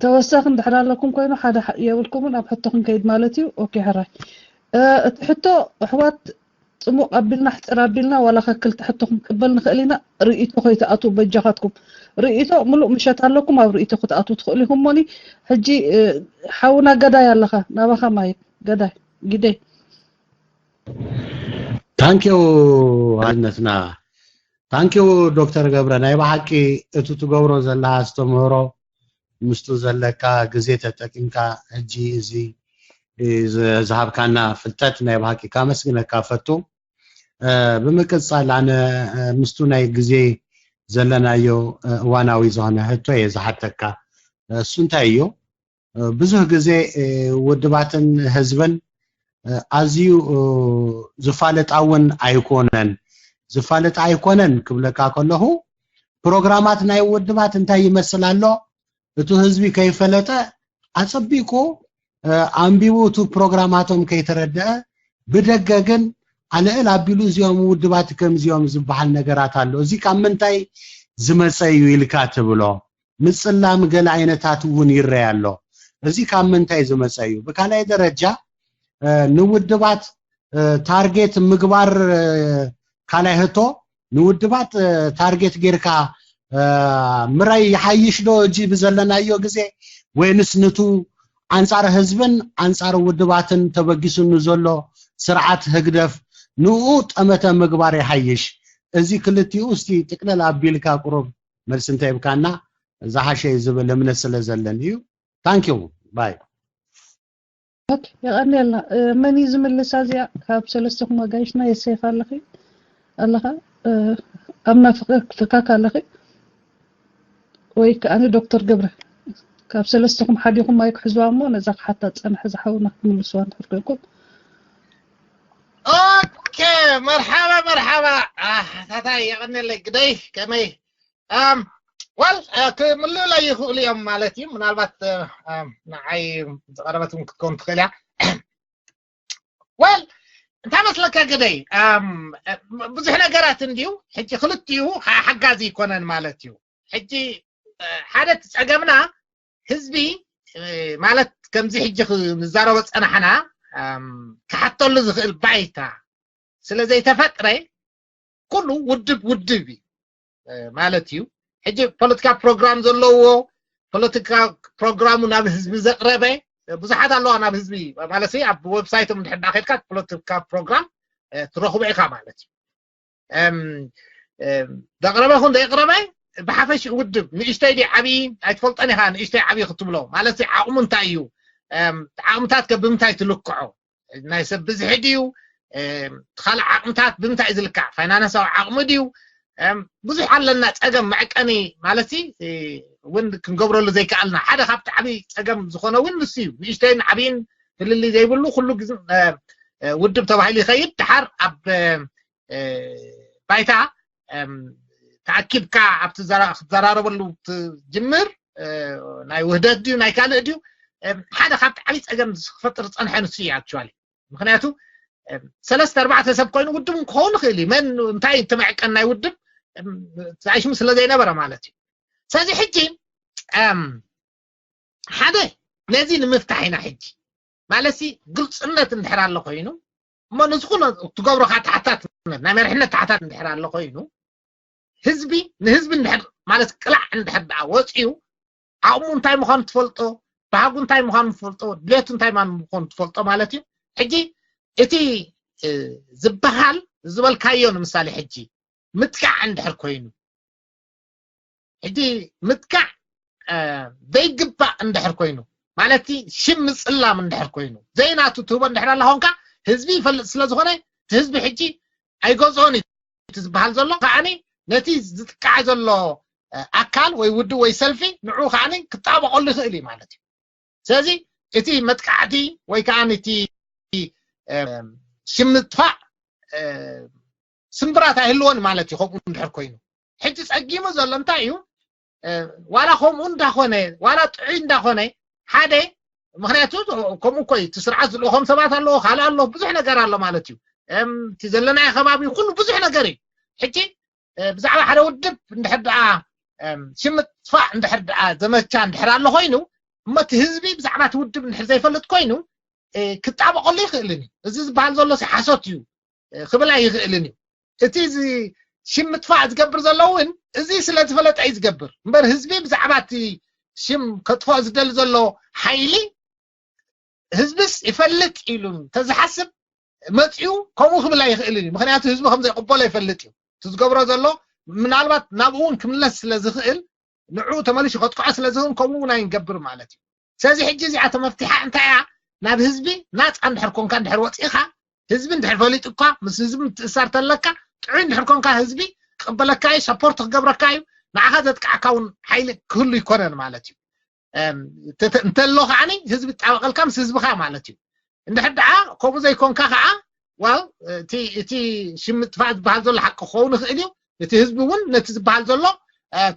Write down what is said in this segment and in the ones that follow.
ተወሳኺ እንድሕር ኣለኩም ኮይኑ ሓደ የብልኩምን ኣብ ሕቶ ክንከይድ ማለት እዩ። ኦኬ ሕራይ እቲ ሕቶ ኣሕዋት ጽሙቕ ኣቢልና ሕጽር ኣቢልና ዋላ ክልተ ሕቶ ክንቅበል ንኽእል ኢና። ርእይቶ ከይትኣትዉ በጃኻትኩም። ርእይቶ ምሉእ ምሸት ኣለኩም ኣብ ርእይቶ ክትኣትዉ ትኽእሉ ኢኹም። እሞኒ ሕጂ ሓውና ገዳይ ኣለኻ ናባኻ ማይክ ገዳይ ግደይ። ታንኪዩ ሓውነትና ታንኪዩ ዶክተር ገብረ ናይ ብሓቂ እቲ ትገብሮ ዘለኻ ኣስተምህሮ ምስቱ ዘለካ ግዜ ተጠቂምካ ሕጂ እዚ ዝሃብካና ፍልጠት ናይ ብሓቂ ካመስግነካ ፈቱ። ብምቅፃል ኣነ ምስቱ ናይ ግዜ ዘለናዮ እዋናዊ ዝኾነ ሕቶ እየ ዝሓተካ። እሱ እንታይ እዩ? ብዙሕ ግዜ ውድባትን ህዝብን ኣዝዩ ዝፋለጣ እውን ኣይኮነን። ዝፋለጣ ኣይኮነን ክብለካ ከለኹ ፕሮግራማት ናይ ውድባት እንታይ ይመስል ኣሎ እቲ ህዝቢ ከይፈለጠ ኣጸቢቁ ኣንቢቡ እቲ ፕሮግራማቶም ከይተረደአ ብደገ ግን ኣልዕል ኣቢሉ እዚኦም ውድባት ከምዚኦም ዝበሃል ነገራት ኣሎ። እዚ ካብ ምንታይ ዝመፀ እዩ ኢልካ ትብሎ? ምፅላም ገለ ዓይነታት እውን ይረአ ኣሎ። እዚ ካብ ምንታይ ዝመፀ እዩ? ብካልኣይ ደረጃ ንውድባት ታርጌት ምግባር ካልኣይ ህቶ ንውድባት ታርጌት ጌርካ ምራይ ይሓይሽ ዶ እጂ ብዘለናዮ ግዜ ወይንስ ንቱ ኣንጻር ህዝብን ኣንጻር ውድባትን ተበጊሱ ንዘሎ ስርዓት ህግደፍ ንኡ ጠመተ ምግባር ይሓይሽ? እዚ ክልቲኡ እስቲ ጥቅልል ኣቢልካ ቁሩብ መልሲ እንተይብካና ዝሓሸ እዩ ዝብል እምነት ስለ ዘለኒ እዩ። ታንኪዩ ባይ ኦኬ የቐንየልና። መን እዩ ዝምልሳ እዚኣ? ካብ ሰለስተኹም ኣጋይሽና የሴፍ ኣለኺ ኣለኻ ኣብ ናፍቀ ፍካክ ኣለኺ ወይ ከዓኒ ዶክተር ገብረ ካብ ሰለስተኹም ሓዲኹም ማይክ ሕዝዋ እሞ ነዛ ክሓታ ዝጸንሐ ዝሓውና ክትምልስዋ እንድሕር ኮንኩም። ኦኬ መርሓባ መርሓባ። ኣህ፣ ታታይ የቐንየለይ ግደይ ከመይ ኣም ዋል ክምልእላ ይኽእሉ እዮም ማለት እዩ። ምናልባት ኣም፣ ንዓይ ዝቐረበት እውን ክትከውን ትኽእል እያ። ዋል እንታይ መስለካ ግደይ ኣም፣ ብዙሕ ነገራት እንድዩ ሕጂ ክልቲኡ ሓ- ሓጋዚ ይኮነን ማለት እዩ። ሕጂ እ፣ ሓደ እቲ ጸገምና ህዝቢ እ፣ ማለት ከምዚ ሕጂ ክንዛረቦ ጸናሕና ኣም፣ ክሓተሉ ዝኽእል ባይታ ስለ ዘይተፈጥረ ኩሉ ውድብ ውድብ እዩ ማለት እዩ። ሕጂ ፖለቲካ ፕሮግራም ዘለዎ ፖለቲካ ፕሮግራሙ ናብ ህዝቢ ዘቅረበ ብዙሓት ኣለዋ ናብ ህዝቢ ማለት ኣብ ዌብሳይቶም እንድሕር ዳኣ ከድካ ፖለቲካ ፕሮግራም ትረኽቦ ኢኻ ማለት እዩ። ዘቅረበ ይኹን ዘየቅረበ ብሓፈሽ ውድብ ንእሽተይ ድዩ ዓብዪ ኣይትፈልጦን ኢኻ። ንእሽተይ ዓብዪ ክትብሎ ማለት ዓቕሙ እንታይ እዩ? ዓቕምታት ከ ብምንታይ ትልክዖ? ናይ ሰብ ብዝሒ ድዩ ካልእ ዓቕምታት ብምንታይ እዩ ዝልካዕ? ፋይናንሳዊ ዓቕሚ ድዩ? ብዙሕ ኣለና ፀገም መዕቀኒ ማለት እውን ክንገብረሉ ዘይከኣልና ሓደ ካብቲ ዓብዪ ፀገም ዝኾነ እውን ንሱ እዩ። ንእሽተይን ዓብይን ፍልልይ ዘይብሉ ኩሉ ግዜ ውድብ ተባሂሉ ይኸይድ። ድሓር ኣብ ባይታ ተኣኪብካ ኣብቲ ክትዘራረበሉ ትጅምር ናይ ውህደት ድዩ ናይ ካልእ ድዩ ሓደ ካብቲ ዓብይ ፀገም ክፈጥር ዝፀንሐ ንሱ እዩ። ኣክቹዋሊ ምክንያቱ ሰለስተ ኣርባዕተ ሰብ ኮይኑ ውድብ ክኸውን ይኽእል እዩ። መን እንታይ እቲ መዕቀን ናይ ውድብ ዛይሽሙ ስለ ዘይነበረ ማለት እዩ። ስለዚ ሕጂ ሓደ ነዚ ንምፍታሕ ኢና ሕጂ ማለት ግልፅነት እንድሕር ኣሎ ኮይኑ እሞ ንዝኹነ ትገብሮ ከዓ ተሓታትነት ናይ መሪሕነት ተሓታት እንድሕር ኣሎ ኮይኑ ህዝቢ ንህዝቢ እንድሕር ማለት ቅላዕ እንድሕር ደኣ ወፂኡ ዓቕሙ እንታይ ምዃኑ ትፈልጦ፣ ባህጉ እንታይ ምዃኑ ትፈልጦ፣ ድሌቱ እንታይ ምዃኑ ትፈልጦ ማለት እዩ። ሕጂ እቲ ዝበሃል ዝበልካዮ ንምሳሌ ሕጂ ምጥቃዕ እንድሕር ኮይኑ ሕጂ ምጥቃዕ ዘይግባእ እንድሕር ኮይኑ ማለት ሽም ምፅላም እንድሕር ኮይኑ ዘይናቱ ትህቦ እንድሕር ኣላ ኮንካ ህዝቢ ይፈልጥ ስለ ዝኾነ ህዝቢ ሕጂ ኣይገዝኦን እዩ ዝበሃል ዘሎ ከዓኒ ነቲ ዝጥቃዕ ዘሎ ኣካል ወይ ውድብ ወይ ሰልፊ ንዑ ከዓኒ ክጣበቀሉ ይኽእል እዩ ማለት እዩ። ስለዚ እቲ መጥቃዕቲ ወይ ከዓ እቲ ሽም ምጥፋእ ስምብራት ኣይህልዎን ማለት እዩ። ከምኡ እንድሕር ኮይኑ ሕጂ ፀጊሙ ዘሎ እንታይ እዩ? ዋላ ከምኡ እንዳኾነ ዋላ ጥዑይ እንዳኾነ ሓደ ምክንያቱ ከምኡ እኮ እዩ። እቲ ስርዓት ዝልእኾም ሰባት ኣለዎ፣ ካልእ ኣለዎ፣ ብዙሕ ነገር ኣሎ ማለት እዩ። እቲ ዘለናዮ ከባቢ ኩሉ ብዙሕ ነገር እዩ። ሕጂ ብዛዕባ ሓደ ውድብ እንድሕር ደኣ ሽም ምጥፋእ እንድሕር ደኣ ዘመቻ እንድሕር ኣሎ ኮይኑ እሞ እቲ ህዝቢ ብዛዕባ እቲ ውድብ እንድሕር ዘይፈልጥ ኮይኑ ክጣበቀሉ ይኽእልን እዩ። እዚ ዝበሃል ዘሎ ሓሶት እዩ ክብል ኣይኽእልን እዩ። እቲ ሽም ምጥፋእ ዝገብር ዘሎ እውን እዚ ስለ ዝፈለጠ እዩ ዝገብር እምበር ህዝቢ ብዛዕባ እቲ ሽም ከጥፍኦ ዝደሊ ዘሎ ሓይሊ ህዝብስ ይፈልጥ ኢሉ ተዝሓስብ መፅኡ ከምኡ ክብል ኣይኽእልን እዩ። ምክንያቱ ህዝቢ ከም ዘይቅበሎ ይፈልጥ እዩ። እቲ ዝገብሮ ዘሎ ምናልባት ናብኡ እውን ክምለስ ስለ ዝኽእል ንዕኡ ተመሊሱ ከጥቅዖ ስለ ዝኽእል ከምኡ እውን ኣይንገብር ማለት እዩ። ስለዚ ሕጂ እዚኣቶ መፍትሓ እንታይ እያ? ናብ ህዝቢ ናፃ እንድሕር ኮንካ እንድሕር ወፂእኻ ህዝቢ እንድሕር ፈሊጡ እኳ ምስ ህዝቢ ምትእሳር ተለካ ጥዑይ እንድሕር ኮንካ ህዝቢ ክቅበለካ እዩ፣ ሰፖርት ክገብረካ እዩ፣ ንዓኻ ዘጥቃዕካ እውን ሓይሊ ክህሉ ይኮነን ማለት እዩ። እንተሎ ከዓኒ ህዝቢ ይጣበቀልካ ምስ ህዝብኻ ማለት እዩ። እንድሕር ደኣ ከምኡ ዘይኮንካ ከዓ ዋል እቲ ሽም ምጥፋእ ዝበሃል ዘሎ ሓቂ ክኸውን ይኽእል እዩ። እቲ ህዝቢ እውን ነቲ ዝበሃል ዘሎ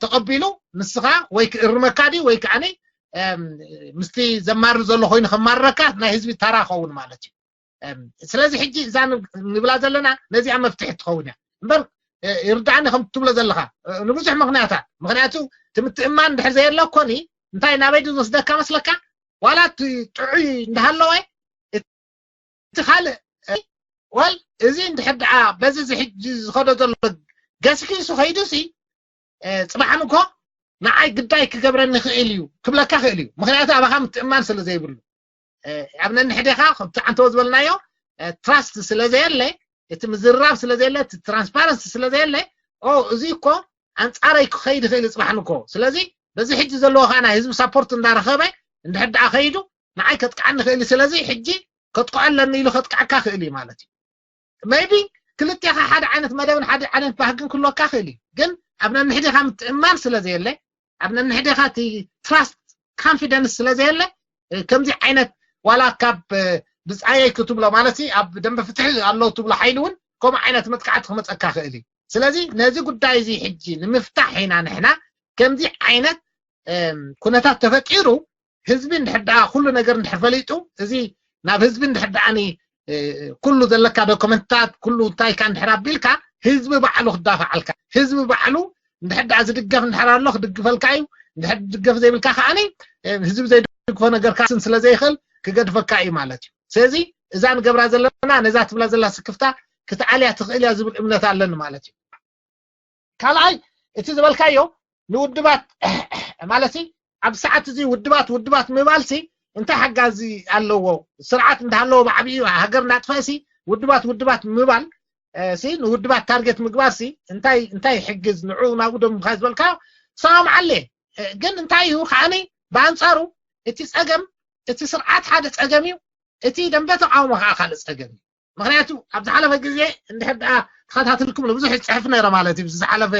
ተቐቢሉ ንስኻ ወይ ክእርመካ ድዩ ወይ ከዓኒ ምስቲ ዘማርር ዘሎ ኮይኑ ከማርረካ ናይ ህዝቢ ታራ ኸውን ማለት እዩ። ስለዚ ሕጂ እዛ ንብላ ዘለና ነዚኣ መፍትሒ ትኸውን እያ እምበር ይርዳእኒ ከም ትብሎ ዘለኻ ንብዙሕ ምክንያታት ምክንያቱ ትምትእማን ድሕር ዘየለ ኮኒ እንታይ ናበይ ዝወስደካ መስለካ ዋላ እቲ ጥዑይ እንዳሃለወ እቲ ካልእ ወል እዚ እንድሕር ደኣ በዚ እዚ ሕጂ ዝኸዶ ዘሎ ገስኪሱ ከይዱ ሲ ፅባሕ ንግሆ ንዓይ ግዳይ ክገብረኒ ክእል እዩ ክብለካ ክእል እዩ ምክንያቱ ኣባኻ ምትእማን ስለ ዘይብሉ ኣብ ነንሕዴኻ ከምቲ ዓንተዎ ዝበልናዮ ትራስት ስለ ዘየለ እቲ ምዝርራብ ስለ ዘየለ እቲ ትራንስፓረንሲ ስለ ዘየለ እዚ እኮ ኣንፃረይ ክኸይድ ይኽእል ፅባሕ ንግሆ ስለዚ በዚ ሕጂ ዘለዎ ከዓ ናይ ህዝቢ ሳፖርት እንዳረኸበ እንድሕር ደኣ ከይዱ ንዓይ ከጥቅዓኒ ክእል እዩ ስለዚ ሕጂ ከጥቅዖ ኣለኒ ኢሉ ከጥቅዓካ ክእል እዩ ማለት እዩ maybe ክልቴኻ ሓደ ዓይነት መደብን ሓደ ዓይነት ባህግን ክህልወካ ክእል እዩ ግን ኣብ ነንሕዴኻ ምትእማን ስለ ዘየለ ኣብ ነንሕዴኻ እቲ ትራስት ካንፊደንስ ስለ ዘየለ ከምዚ ዓይነት ዋላ ካብ ብፃየይ ክትብሎ ማለት ኣብ ደንበ ፍትሒ ኣሎ ትብሎ ሓይሊ እውን ከምኡ ዓይነት መጥቃዕቲ ክመፀካ ክእል እዩ ስለዚ ነዚ ጉዳይ እዚ ሕጂ ንምፍታሕ ኢና ንሕና ከምዚ ዓይነት ኩነታት ተፈጢሩ ህዝቢ እንድሕር ደኣ ኩሉ ነገር እንድሕር ፈሊጡ እዚ ናብ ህዝቢ እንድሕር ደኣኒ ኩሉ ዘለካ ዶክመንትታት ኩሉ እንታይካ እንድሕር ኣቢልካ ህዝቢ ባዕሉ ክዳፋዓልካ ህዝቢ ባዕሉ እንድሕር ደኣ ዝድገፍ እንድሕር ኣሎ ክድግፈልካ እዩ እንድሕር ዝድገፍ ዘይብልካ ከዓኒ ህዝቢ ዘይድግፎ ነገርካ ስን ስለ ዘይኽእል ክገድፈካ እዩ ማለት እዩ ስለዚ እዛ ንገብራ ዘለና ነዛ ትብላ ዘላ ስክፍታ ክትኣልያ ትኽእል እያ ዝብል እምነት ኣለኒ ማለት እዩ ካልኣይ እቲ ዝበልካዮ ንውድባት ማለት ኣብ ሰዓት እዚ ውድባት ውድባት ምባልሲ እንታይ ሓጋዚ ኣለዎ ስርዓት እንዳሃለዎ ብዓብዩ ሃገር እናጥፈእሲ ውድባት ውድባት ምባል ሲ ንውድባት ታርጌት ምግባርሲ እንታይ እንታይ ይሕግዝ ንዑ ናብኡ ደምካ ዝበልካ ሰማምዓለ ግን እንታይ እዩ ከዓኒ ብኣንፃሩ እቲ ፀገም እቲ ስርዓት ሓደ ፀገም እዩ እቲ ደንበ ተቃውሞ ከዓ ካልእ ፀገም እዩ ምክንያቱ ኣብ ዝሓለፈ ግዜ እንድሕር ደኣ ተኸታትልኩም ንብዙሕ ይፅሕፍ ነረ ማለት እዩ ዝሓለፈ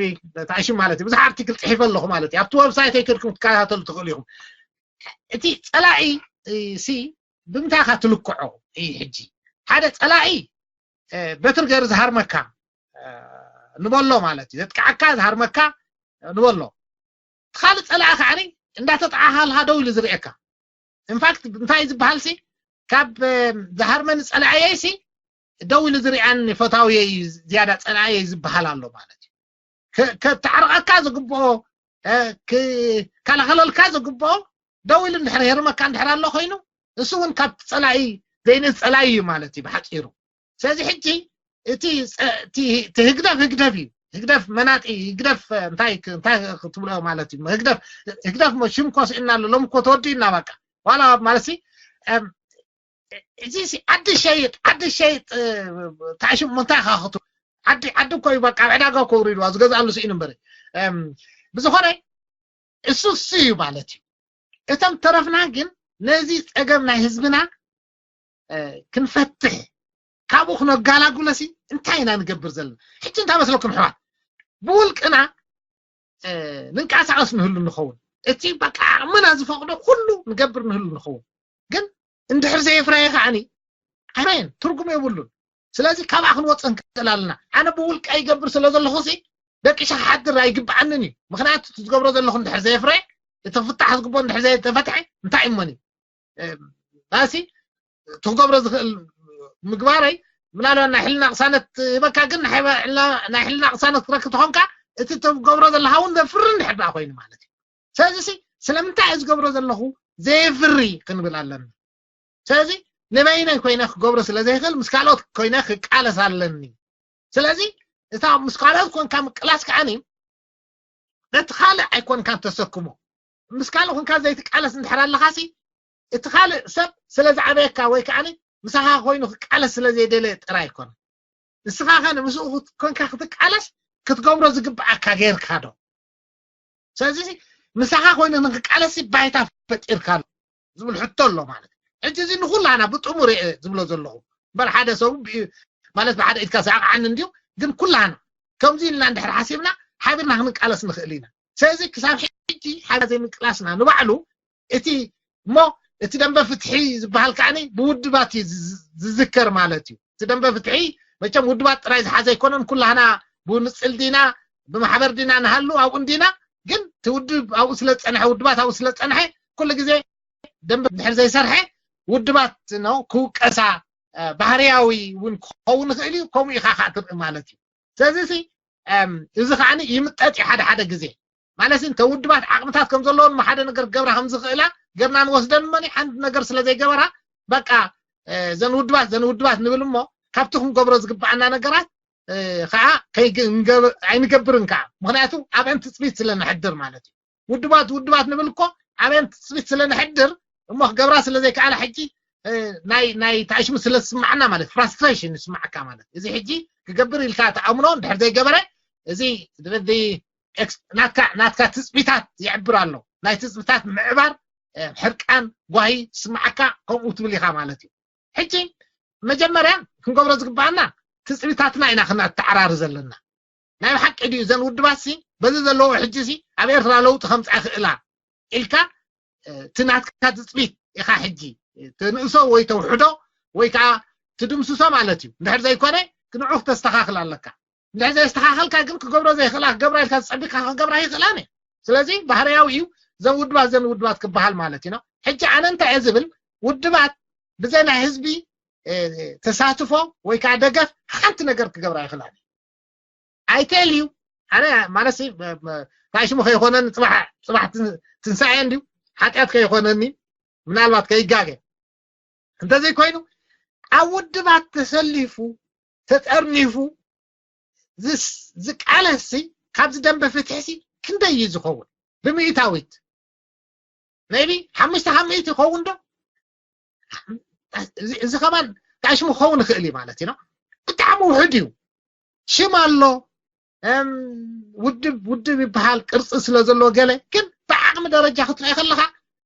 ቢ ታሽም ማለት እዩ ብዙሕ ኣርቲክል ፅሒፈ ኣለኹ ማለት እዩ ኣብቲ ወብሳይት ኣይከድኩም ትከታተሉ ትኽእሉ ኢኹም እቲ ፀላኢ ሲ ብምንታይ ኢኻ ትልክዖ እዩ ሕጂ ሓደ ፀላኢ በትሪ ገይሩ ዝሃርመካ ንበሎ ማለት እዩ ዘጥቅዓካ ዝሃርመካ ንበሎ እቲ ካልእ ፀላኢ ከዓኒ እንዳተጠዓሃልካ ደው ኢሉ ዝርእየካ ኢንፋክት እንታይ ዝበሃል ሲ ካብ ዝሃርመኒ ፀላእየይ ሲ ደው ኢሉ ዝርእያን ፈታውየይ ዝያዳ ፀላእየይ ዝበሃል ኣሎ ማለት እዩ ከተዕርቐካ ዝግብኦ ክከላኸለልካ ዝግብኦ ደው ኢሉ እንድሕር ሄርመካ እንድሕር ኣሎ ኮይኑ እሱ እውን ካብ ፀላኢ ዘይንእስ ፀላኢ እዩ ማለት እዩ ብሓፂሩ ስለዚ ሕጂ እቲ ህግደፍ ህግደፍ እዩ ህግደፍ መናጢ ህግደፍ እንታይ እንታይ ክትብሎ ማለት እዩ ህግደፍ ህግደፍ ሽም ኮስእና ኣሎ ሎም ኮ ተወዲእና በቃ ዋላ ማለት እዚ ዓዲ ሸይጥ ዓዲ ሸይጥ ታሽም እንታይ ኢኻ ክቱ ዓዲ ዓዲ እኮ እዩ በቃ ኣብ ዕዳጋ እኮ ውሪድዋ ዝገዝኣሉ ስኢኑ እምበረ ብዝኾነ እሱ እሱ እዩ ማለት እዩ እቶም ተረፍና ግን ነዚ ፀገም ናይ ህዝብና ክንፈትሕ ካብኡ ክነጋላጉለሲ እንታይ ኢና ንገብር ዘለና ሕጂ እንታይ መስለኩም ሕዋት ብውልቅና ንንቀሳቀስ ንህሉ ንኸውን እቲ በቃ ዓቕምና ዝፈቅዶ ኩሉ ንገብር ንህሉ ንኸውን ግን እንድሕር ዘየፍረየ ከዓኒ ኣይፍረየን ትርጉም የብሉን ስለዚ ካብኣ ክንወፅእ ንክእል ኣለና ኣነ ብውልቀ ይገብር ስለ ዘለኹ ሲ ደቂሻ ክሓድር ኣይግብኣንን እዩ ምክንያቱ ዝገብሮ ዘለኹ እንድሕር ዘየፍረየ እቲ ክፍታሕ ዝግቦ እንድሕር ዘየተፈትሐ እንታይ እመን እዩ ባሲ ትክገብሮ ዝኽእል ምግባረይ ምናልባት ናይ ሕልና ቅሳነት ይበካ ግን ናይ ሕልና ቅሳነት ክረክብ ተኾንካ እቲ ትገብሮ ዘለካ እውን ዘፍሪ እንድሕር ደኣ ኮይኑ ማለት እዩ ስለዚ ስለምንታይ እየ ዝገብሮ ዘለኹ? ዘየፍሪ ክንብል ኣለና። ስለዚ ንበይነይ ኮይነ ክገብሮ ስለ ዘይኽእል ምስ ካልኦት ኮይነ ክቃለስ ኣለኒ። ስለዚ እታ ምስ ካልኦት ኮንካ ምቅላስ ከዓኒ ነቲ ካልእ ኣይኮንካን ተሰክሞ። ምስ ካልእ ኮንካ ዘይትቃለስ እንድሕር ኣለኻሲ እቲ ካልእ ሰብ ስለ ዝዓበየካ ወይ ከዓኒ ምሳኻ ኮይኑ ክቃለስ ስለ ዘይደለየ ጥራይ ኣይኮነን። ንስኻ ከ ንምስኡ ኮንካ ክትቃለስ ክትገብሮ ዝግብኣካ ጌርካ ዶ? ስለዚ ምሳኻ ኮይኑ ንክቃለስ ባይታ ፈጢርካ ኣሎ ዝብል ሕቶ ኣሎ ማለት እዩ። ሕጂ እዚ ንኩላና ብጥሙር እየ ዝብሎ ዘለኹ እምበር ሓደ ሰብ ማለት ብሓደ ኢድካ ዝዓቕዓኒ እንድዩ። ግን ኩላና ከምዚ ኢልና እንድሕር ሓሲብና ሓቢርና ክንቃለስ ንኽእል ኢና። ስለዚ ክሳብ ሕጂ ሓቢርና ዘይምቅላስና ንባዕሉ እቲ እሞ እቲ ደንበ ፍትሒ ዝበሃል ከዓኒ ብውድባት እዩ ዝዝከር ማለት እዩ። እቲ ደንበ ፍትሒ መቸም ውድባት ጥራይ ዝሓዘ ኣይኮነን። ኩላህና ብንፅል ዲና ብማሕበር ዲና ንሃሉ ኣብኡ እንዲና። ግን እቲ ውድብ ኣብኡ ስለ ዝፀንሐ ውድባት ኣብኡ ስለ ዝፀንሐ ኩሉ ግዜ ደንበ ድሕር ዘይሰርሐ ውድባት ነው ክውቀሳ ባህርያዊ እውን ክኸውን ይኽእል እዩ። ከምኡ ኢኻ ከዓ ትርኢ ማለት እዩ። ስለዚ እዚ ከዓ ይምጠጥ እዩ ሓደ ሓደ ግዜ ማለት እንተ ውድባት ዓቕምታት ከም ዘለዎን ሓደ ነገር ክገብራ ከም ዝኽእላ ገብና ንወስደን እሞ ሓንቲ ነገር ስለ ዘይገበራ በቃ ዘን ውድባት ዘን ውድባት ንብል እሞ ካብቲ ክንገብሮ ዝግባኣና ነገራት ከዓ ኣይንገብርን ከዓ ምክንያቱ ኣብአን ትፅቢት ስለ ንሕድር ማለት እዩ። ውድባት ውድባት ንብል እኮ ኣብአን ትፅቢት ስለ ንሕድር እሞ ክገብራ ስለ ዘይከኣላ ሕጂ ናይ ናይ ታሽሙ ስለ ዝስማዓና ማለት ፍራስትሬሽን ይስማዓካ ማለት እዚ ሕጂ ክገብር ኢልካ ተኣምኖ እንድሕር ዘይገበረ እዚ ናትካ ናትካ ትፅቢታት ይዕብር ኣሎ። ናይ ትፅቢታት ምዕባር ሕርቃን ጓሂ ዝስማዓካ ከምኡ ትብል ኢኻ ማለት እዩ። ሕጂ መጀመርያ ክንገብሮ ዝግባኣና ትፅቢታትና ኢና ክነተዓራሪ ዘለና። ናይ ብሓቂ ድዩ እዘን ውድባት ሲ በዚ ዘለዎ ሕጂ ሲ ኣብ ኤርትራ ለውጢ ከምፃ ይኽእላ ኢልካ እቲ ናትካ ትፅቢት ኢኻ ሕጂ ትንእሶ ወይ ተውሕዶ ወይ ከዓ ትድምስሶ ማለት እዩ። እንድሕር ዘይኮነ ክንዑ ክተስተኻኽል ኣለካ። እንድሕር ዘየስተኻኸልካ ግን ክገብሮ ዘይኽእላ ክገብራ ኢልካ ዝፀቢካ ክገብራ ይኽእላን እየ። ስለዚ ባህርያዊ እዩ ዘን ውድባት ዘን ውድባት ክበሃል ማለት እዩ። ሕጂ ኣነ እንታይ እየ ዝብል ውድባት ብዘይ ናይ ህዝቢ ተሳትፎ ወይ ከዓ ደገፍ ሓንቲ ነገር ክገብራ ይኽእላን። ኣይተልዩ ኣነ ማለት እንታይ ሽሙ ከይኮነን ፅባሕ ፅባሕ ትንሳኤ እንድዩ ሓጢኣት ከይኮነኒ ምናልባት ከይጋገ እንተዘይኮይኑ ኣብ ውድባት ተሰሊፉ ተጠርኒፉ ዝቃለስሲ ካብዚ ደንበ ፍትሕሲ ክንደይ እዩ ዝኸውን? ብምእታዊት maybe ሓሙሽተ ካብ ምእቲ ይኸውን ዶ? እዚ ከማን ታሽሙ ክኸውን ይኽእል እዩ ማለት እዩ። ብጣዕሚ ውሑድ እዩ። ሽም ኣሎ ውድብ ውድብ ይበሃል ቅርፂ ስለ ዘለዎ ገለ ግን ብዓቕሚ ደረጃ ክትሪኦ ከለካ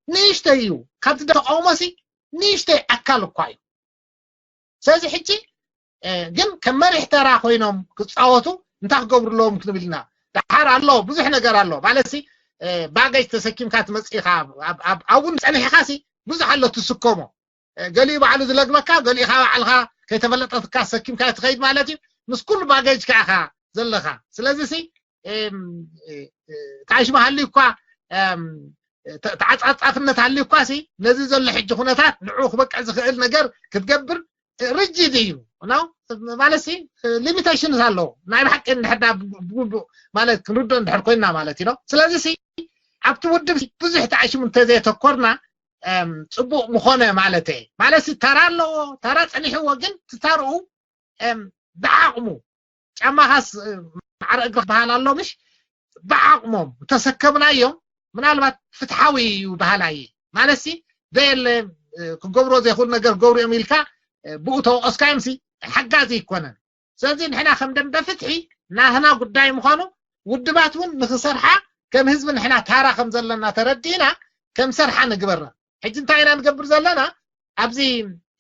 ንእሽተይ እዩ። ካብቲ ተቃውሞሲ ንእሽተይ ኣካል እኳ እዩ። ስለዚ ሕጂ ግን ከም መሪሕ ተራ ኮይኖም ክፃወቱ እንታይ ክገብሩ ኣለዎም ክንብል ኢና። ደሓር ኣሎ ብዙሕ ነገር ኣሎ ማለት ሲ ባገጅ ተሰኪምካ ትመፅእ ኢኻ። ኣብኡ ፀኒሕካ ሲ ብዙሕ ኣሎ ትስከሞ። ገሊኡ ባዕሉ ዝለግበካ ገሊኡ ካ ባዕልካ ከይተፈለጠትካ ሰኪምካ ትኸይድ ማለት እዩ። ምስ ኩሉ ባገጅ ከዓ ኢኻ ዘለኻ። ስለዚ ሲ ታሽማ ሃልዩ እኳ ተዓፃፃፍነት ሃልዩ እኳ ሲ ነዚ ዘሎ ሕጂ ኩነታት ንዑ ክበቅዕ ዝኽእል ነገር ክትገብር ርጅድ እዩ ማለት ሲ ሊሚቴሽንስ ኣለዎ። ናይ ብሓቂ እንድሕዳ ብግቡእ ማለት ክንርድኦ እንድሕር ኮይንና ማለት እዩ። ስለዚ ሲ ኣብቲ ውድብ ብዙሕ ተዓሽሙ እንተዘየተኮርና ፅቡቅ ምኾነ ማለት እየ። ማለት ተራ ኣለዎ፣ ተራ ፀኒሕዎ፣ ግን ትታርኡ ብዓቕሙ ጫማኻስ ማዕረ እግሪ ክበሃል ኣሎ ምሽ ብዓቕሞም ተሰከምናዮም ምናልባት ፍትሓዊ እዩ በሃላይ እየ። ማለት ሲ ደየለ ክገብሮ ዘይኽእሉ ነገር ገብሩ እዮም ኢልካ ብኡ ተወቀስካዮም ሲ ሓጋዚ ይኮነን። ስለዚ ንሕና ከም ደንበ ፍትሒ ናህና ጉዳይ ምዃኑ ውድባት እውን ንክሰርሓ ከም ህዝቢ ንሕና ታራ ከም ዘለና ተረዲእና ከም ሰርሓ ንግበራ። ሕጂ እንታይ ኢና ንገብር ዘለና ኣብዚ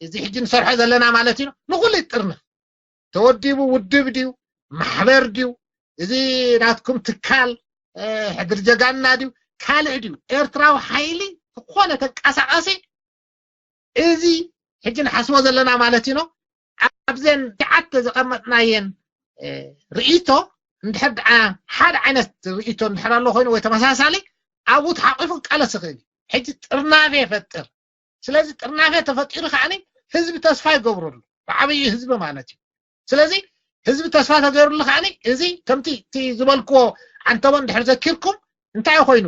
እዚ ሕጂ ንሰርሖ ዘለና ማለት እዩ ንኩሉ ይጥርንፍ ተወዲቡ ውድብ ድዩ ማሕበር ድዩ እዚ ናትኩም ትካል ሕድር ጀጋና ድዩ ካልእ ድዩ ኤርትራዊ ሓይሊ ዝኾነ ተንቀሳቃሲ እዚ ሕጂ ንሓስቦ ዘለና ማለት እዩ ኣብዘን ትሽዓተ ዘቐመጥናየን ርእይቶ እንድሕር ደኣ ሓደ ዓይነት ርእይቶ እንድሕር ኣሎ ኮይኑ ወይ ተመሳሳሊ ኣብኡ ተሓቂፉ ክቃለስ ይኽእል እዩ። ሕጂ ጥርናፌ የፈጥር። ስለዚ ጥርናፌ ተፈጢሩ ከዓኒ ህዝቢ ተስፋ ይገብረሉ ብዓብዪ ህዝቢ ማለት እዩ። ስለዚ ህዝቢ ተስፋ ተገይሩሉ ከዓኒ እዚ ከምቲ እቲ ዝበልክዎ ዓንተቦ እንድሕር ዘኪርኩም እንታይ ኮይኑ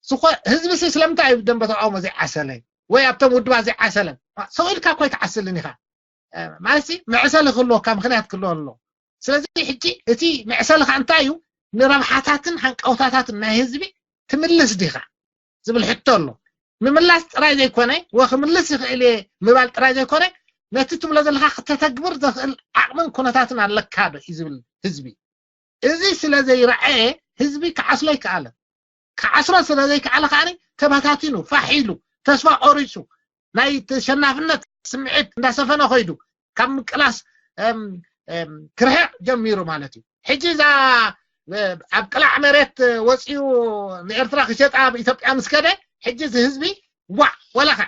ዝኾ ህዝቢ ሲ ስለምንታይ እዩ ደንበ ተቃውሞ ዘይዓሰለ ወይ ኣብቶም ውድባት ዘይዓሰለ? ሰው ኢልካ እኮ ኣይትዓስልን ኢኻ። ማለት ሲ መዕሰሊ ክህልወካ ምክንያት ክህልዎ ኣሎ። ስለዚ ሕጂ እቲ መዕሰልኻ እንታይ እዩ? ንረብሓታትን ሃንቀውታታትን ናይ ህዝቢ ትምልስ ዲኻ ዝብል ሕቶ ኣሎ። ምምላስ ጥራይ ዘይኮነ ወክምልስ ይኽእል እየ ምባል ጥራይ ዘይኮነ ነቲ ትብሎ ዘለካ ክተተግብር ዘኽእል ዓቕምን ኩነታትን ኣለካ ዶ እዩ ዝብል ህዝቢ። እዚ ስለ ዘይረኣየ ህዝቢ ክዓስሎ ኣይከኣለን። ክዓስሮ ስለ ዘይከኣለ ከዓ ተበታቲኑ ፋሕ ኢሉ ተስፋ ቆሪፁ ናይ ተሸናፍነት ስምዒት እንዳሰፈነ ኮይዱ ካብ ምቅላስ ክርሕቕ ጀሚሩ ማለት እዩ። ሕጂ እዛ ኣብ ቅላዕ መሬት ወፂኡ ንኤርትራ ክሸጣ ኣብ ኢትዮጵያ ምስ ከደ ሕጂ እዚ ህዝቢ ዋዕ ወላካ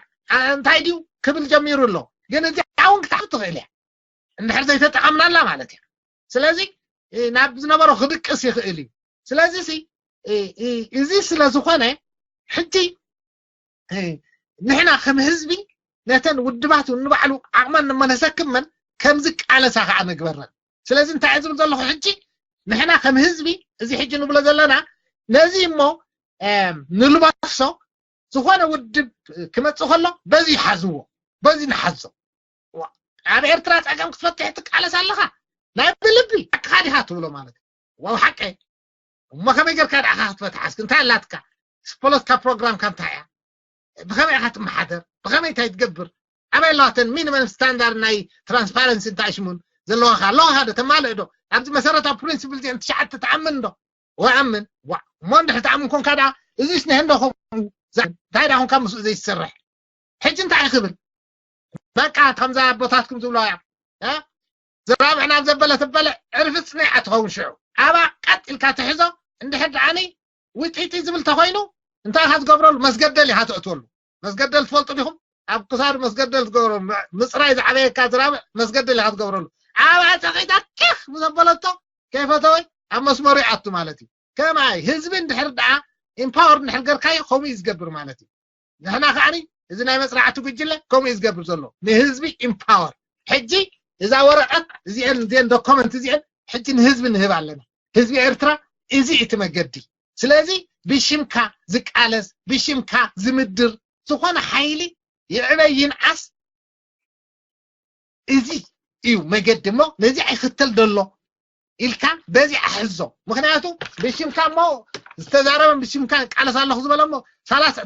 እንታይ ድዩ ክብል ጀሚሩ ኣሎ። ግን እዚኣ እውን ክትሓፍ ትኽእል እያ እንድሕር ዘይተጠቐምናላ ማለት እያ። ስለዚ ናብ ዝነበሮ ክድቅስ ይኽእል እዩ። ስለዚ እዚ ስለ ዝኾነ ሕጂ ንሕና ከም ህዝቢ ነተን ውድባት ንባዕሉ ዓቕመን እሞ ነሰክመን ከም ዝቃለሳ ከዓ ንግበረን። ስለዚ እንታይ እየ ዝብል ዘለኹ ሕጂ ንሕና ከም ህዝቢ እዚ ሕጂ ንብሎ ዘለና ነዚ እሞ ንልባሶ ዝኾነ ውድብ ክመፅእ ከሎ በዚ ይሓዝዎ፣ በዚ ንሓዞ። ኣብ ኤርትራ ፀገም ክትፈትሕ ትቃለስ ኣለኻ ናይ ብልቢ ሓቅኻ ዲኻ ትብሎ ማለት እዩ። ዋው ሓቀይ እሞ ከመይ ጌርካ ደኣ ክትፈትሓ እስኪ እንታይ ኣላትካ ፖለቲካ ፕሮግራምካ እንታይ እያ? ብኸመይ ኢኻ ትመሓደር? ብኸመይ እንታይ ትገብር? ኣበይ ኣለዋ ተን ሚኒመም ስታንዳርድ ናይ ትራንስፓረንሲ እንታይ ሽሙን ዘለዋኻ ኣለዋኻ ዶ ተማልእ ዶ? ኣብዚ መሰረታዊ ፕሪንስፕል እዚአን ትሽዓተ ትኣምን ዶ? ወኣምን ዋ እሞ እንድሕር ትኣምን ኮንካ ደኣ እዚስ ንህንዶ ከምኡ እንታይ ደኣ ኮንካ ምስኡ ዘይትሰርሕ ሕጂ እንታይ ክብል በቃ ከምዛ ኣቦታትኩም ዝብለዋ እያ ዝራብዕ ናብ ዘበለ ትበለ ዕርፊ ፅኒዓ ትኸውን ሽዑ ኣባ ቀጥ ኢልካ ትሕዞ እንድሕር ደኣኒ ውጢጢ ዝብል ተኮይኑ እንታይ ኢካ ዝገብረሉ መስገደል ኢካ ተእትወሉ መስገደል ትፈልጡ ዲኹም ኣብ ክሳዱ መስገደል ትገብረሉ ምፅራይ ዝዓበየካ ዝራብዕ መስገደል ኢካ ትገብረሉ ኣባ ፀቂጣ ኪኽ ምዘበለቶ ከይፈተወ ኣብ መስመሩ ይኣቱ ማለት እዩ ከማይ ህዝቢ እንድሕር ደኣ ኢምፓወር እንድሕር ገርካዮ ከምኡ እዩ ዝገብር ማለት እዩ ንሕና ከዓኒ እዚ ናይ መፅናዕቲ ጉጅለ ከምኡ እዩ ዝገብር ዘሎ ንህዝቢ ኢምፓወር ሕጂ እዛ ወረቀት እዚአን እዚአን ዶኮመንት እዚአን ሕጂ ንህዝቢ ንህብ ኣለና ህዝቢ ኤርትራ እዚ እቲ መገዲ ስለዚ ብሽምካ ዝቃለስ ብሽምካ ዝምድር ዝኾነ ሓይሊ ይዕበይ ይንዓስ እዚ እዩ መገዲ እሞ ነዚ ኣይክተል ደሎ ኢልካ በዚ ኣሕዞ ምክንያቱ ብሽምካ እሞ ዝተዛረበን ብሽምካ ቃለስ ኣለኹ ዝበለ እሞ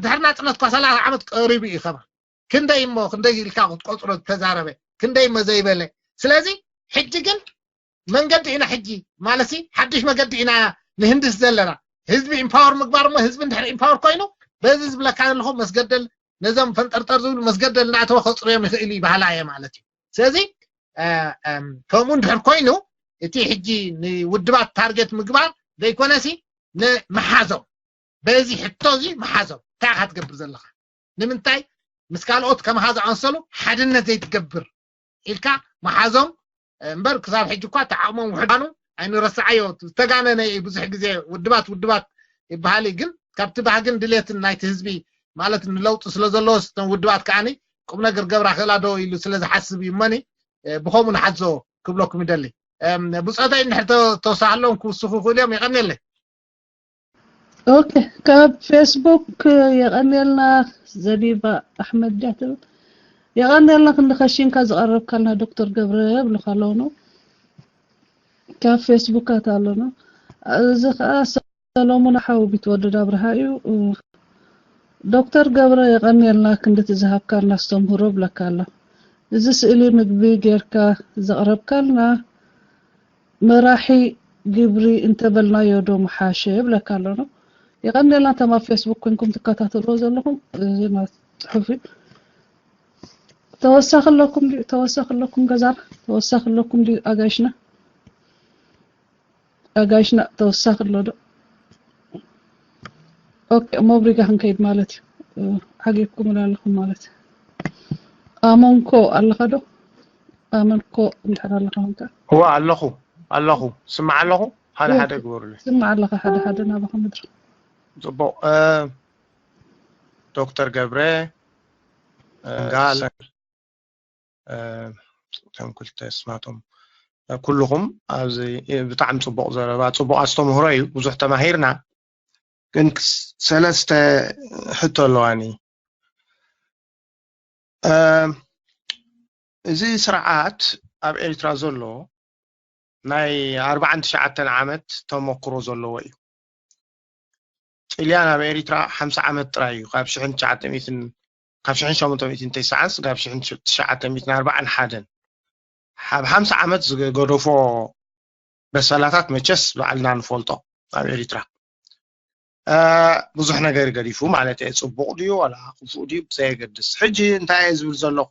ድሕሪ ናፅነት እኳ ሰላሳ ዓመት ቀሪቡ እዩ ከማ ክንደይ እሞ ክንደይ ኢልካ ክትቆፅሮ ዝተዛረበ ክንደይ እሞ ዘይበለ ስለዚ ሕጂ ግን መንገዲ ኢና ሕጂ ማለት ሓድሽ መገዲ ኢና ንህንድስ ዘለና ህዝቢ ኢምፓወር ምግባር እሞ ህዝቢ እንድሕር ኢምፓወር ኮይኑ በዚ ዝብለካ ዘለኹ መስገደል ነዞም ፈንጠርጠር ዝብሉ መስገደል እናእተወ ከፅርዮም ይኽእል እዩ ባህላ እየ ማለት እዩ ስለዚ ከምኡ እንድሕር ኮይኑ እቲ ሕጂ ንውድባት ታርጌት ምግባር ዘይኮነሲ ንምሓዞም በዚ ሕቶ እዚ ምሓዞም እንታይ ኢካ ትገብር ዘለካ ንምንታይ ምስ ካልኦት ከመኻ ዝኣመሰሉ ሓድነት ዘይትገብር ኢልካ ምሓዞም እምበር ክሳብ ሕጂ እኳ ተዓቕሞም ውሕዳኑ ኣይንረስዓዮ ዝተጋነነ እዩ ብዙሕ ግዜ ውድባት ውድባት ይበሃል እዩ ግን ካብቲ ባህግን ድሌትን ናይቲ ህዝቢ ማለት ንለውጢ ስለ ዘለዎስ እቶም ውድባት ከዓኒ ቁም ነገር ገብራ ክእላ ዶ ኢሉ ስለ ዝሓስብ እዩ እመኒ ብኸምኡ ንሓዞ ክብለኩም ይደሊ ብፆተይ እንድሕር ተወሳሃሎም ክውስኹ ይኽእሉ እዮም የቐንየለይ ኦኬ ካብ ፌስቡክ የቐንየልና ዘቢባ ኣሕመድ ድያ ትብል የቐንየልና ክንዲ ከሽንካ ዝቐረብካልና ዶክተር ገብረ ይብሉካ ኣለዉ ነው ካብ ፌስቡካት ኣሎ ነው እዚ ከዓ ሰሎሙን ሓው ቢትወደድ ኣብርሃ እዩ ዶክተር ገብረ የቐንየልና ክንዲ ትዝሃብካልና ኣስተምህሮ ብለካ ኣሎ እዚ ስእሊ ምግቢ ጌርካ ዘቕረብካልና መራሒ ግብሪ እንተበልናዮ ዶ ምሓሸ ይብለካ ኣሎ ነው። የቐንየልና እቶም ኣብ ፌስቡክ ኮንኩም ትከታተልዎ ዘለኹም እዚ ጽሑፍ እዩ። ተወሳኺ ኣለኩም ድዩ? ተወሳኺ ኣለኩም ገዛና? ተወሳኺ ኣለኩም ድዩ ኣጋይሽና? ኣጋይሽና ተወሳኺ ኣሎ ዶ? ኦኬ መብሪጋ ክንከይድ ማለት እዩ። ዓጊብኩም ኣለኹም ማለት እዩ። ኣመንኮ ኣለኻ ዶ? ኣመንኮ እንድሕር ኣለኻ ኮንካ። እዋ ኣለኹ ኣለኹ ስማዕ ኣለኹ ሓደ ሓደ ግበሩለይ። ስማዕ ኣለኻ ሓደ ሓደ ናባኻ ምድሪ። ጽቡቕ ዶክተር ገብረ ጋል እቶም ክልተ ስማቶም ኩልኹም ኣብዚ ብጣዕሚ ጽቡቕ ዘረባ ጽቡቕ ኣስተምህሮ እዩ ብዙሕ ተማሂርና ግን ክስ- ሰለስተ ሕቶ ኣለዋኒ። እ፣ እዚ ስርዓት ኣብ ኤርትራ ዘሎ ናይ ኣርባዓን ትሽዓተን ዓመት ተመክሮ ዘለዎ እዩ። ጥልያን ኣብ ኤርትራ ሓምሳ ዓመት ጥራይ እዩ፣ ካብ ሽሕን ትሽዓተ ሚእትን፣ ካብ ሽሕን ሸሞንተ ሚእትን ተስዓን ስጋብ ሽሕን ትሽዓተ ሚእትን ኣርባዓን ሓደን። ኣብ ሓምሳ ዓመት ዝገደፎ በሰላታት መቸስ ባዕልና ንፈልጦ ኣብ ኤርትራ። እ፣ ብዙሕ ነገር ገዲፉ ማለት እየ። ጽቡቕ ድዩ ዋላ ክፉእ ድዩ ብዘየገድስ። ሕጂ እንታይ እየ ዝብል ዘለኹ፣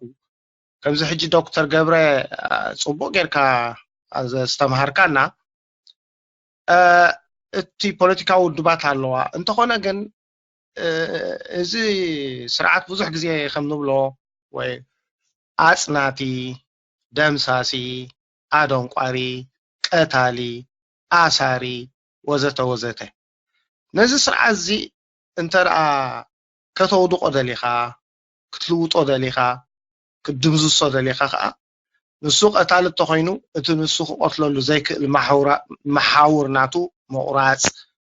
ከምዚ ሕጂ ዶክተር ገብረ፣ እ፣ ጽቡቕ ጌርካ ዘስተምሃርካና፣ እ፣ እቲ ፖለቲካዊ ውድባት ኣለዋ። እንተኾነ ግን፣ እ፣ እዚ ስርዓት ብዙሕ ግዜ ከም ንብሎ ወይ ኣጽናቲ፣ ደምሳሲ፣ ኣደንቋሪ፣ ቀታሊ፣ ኣሳሪ፣ ወዘተ ወዘተ። ነዚ ስርዓት እዚ እንተ ደኣ ከተውድቖ ደሊኻ፣ ክትልውጦ ደሊኻ፣ ክትድምስሶ ደሊኻ ከኣ፣ ንሱ ቀታሊ እንተኾይኑ፣ እቲ ንሱ ክቐትለሉ ዘይክእል መሓውራ-፣ መሓውር ናቱ ምቑራጽ፣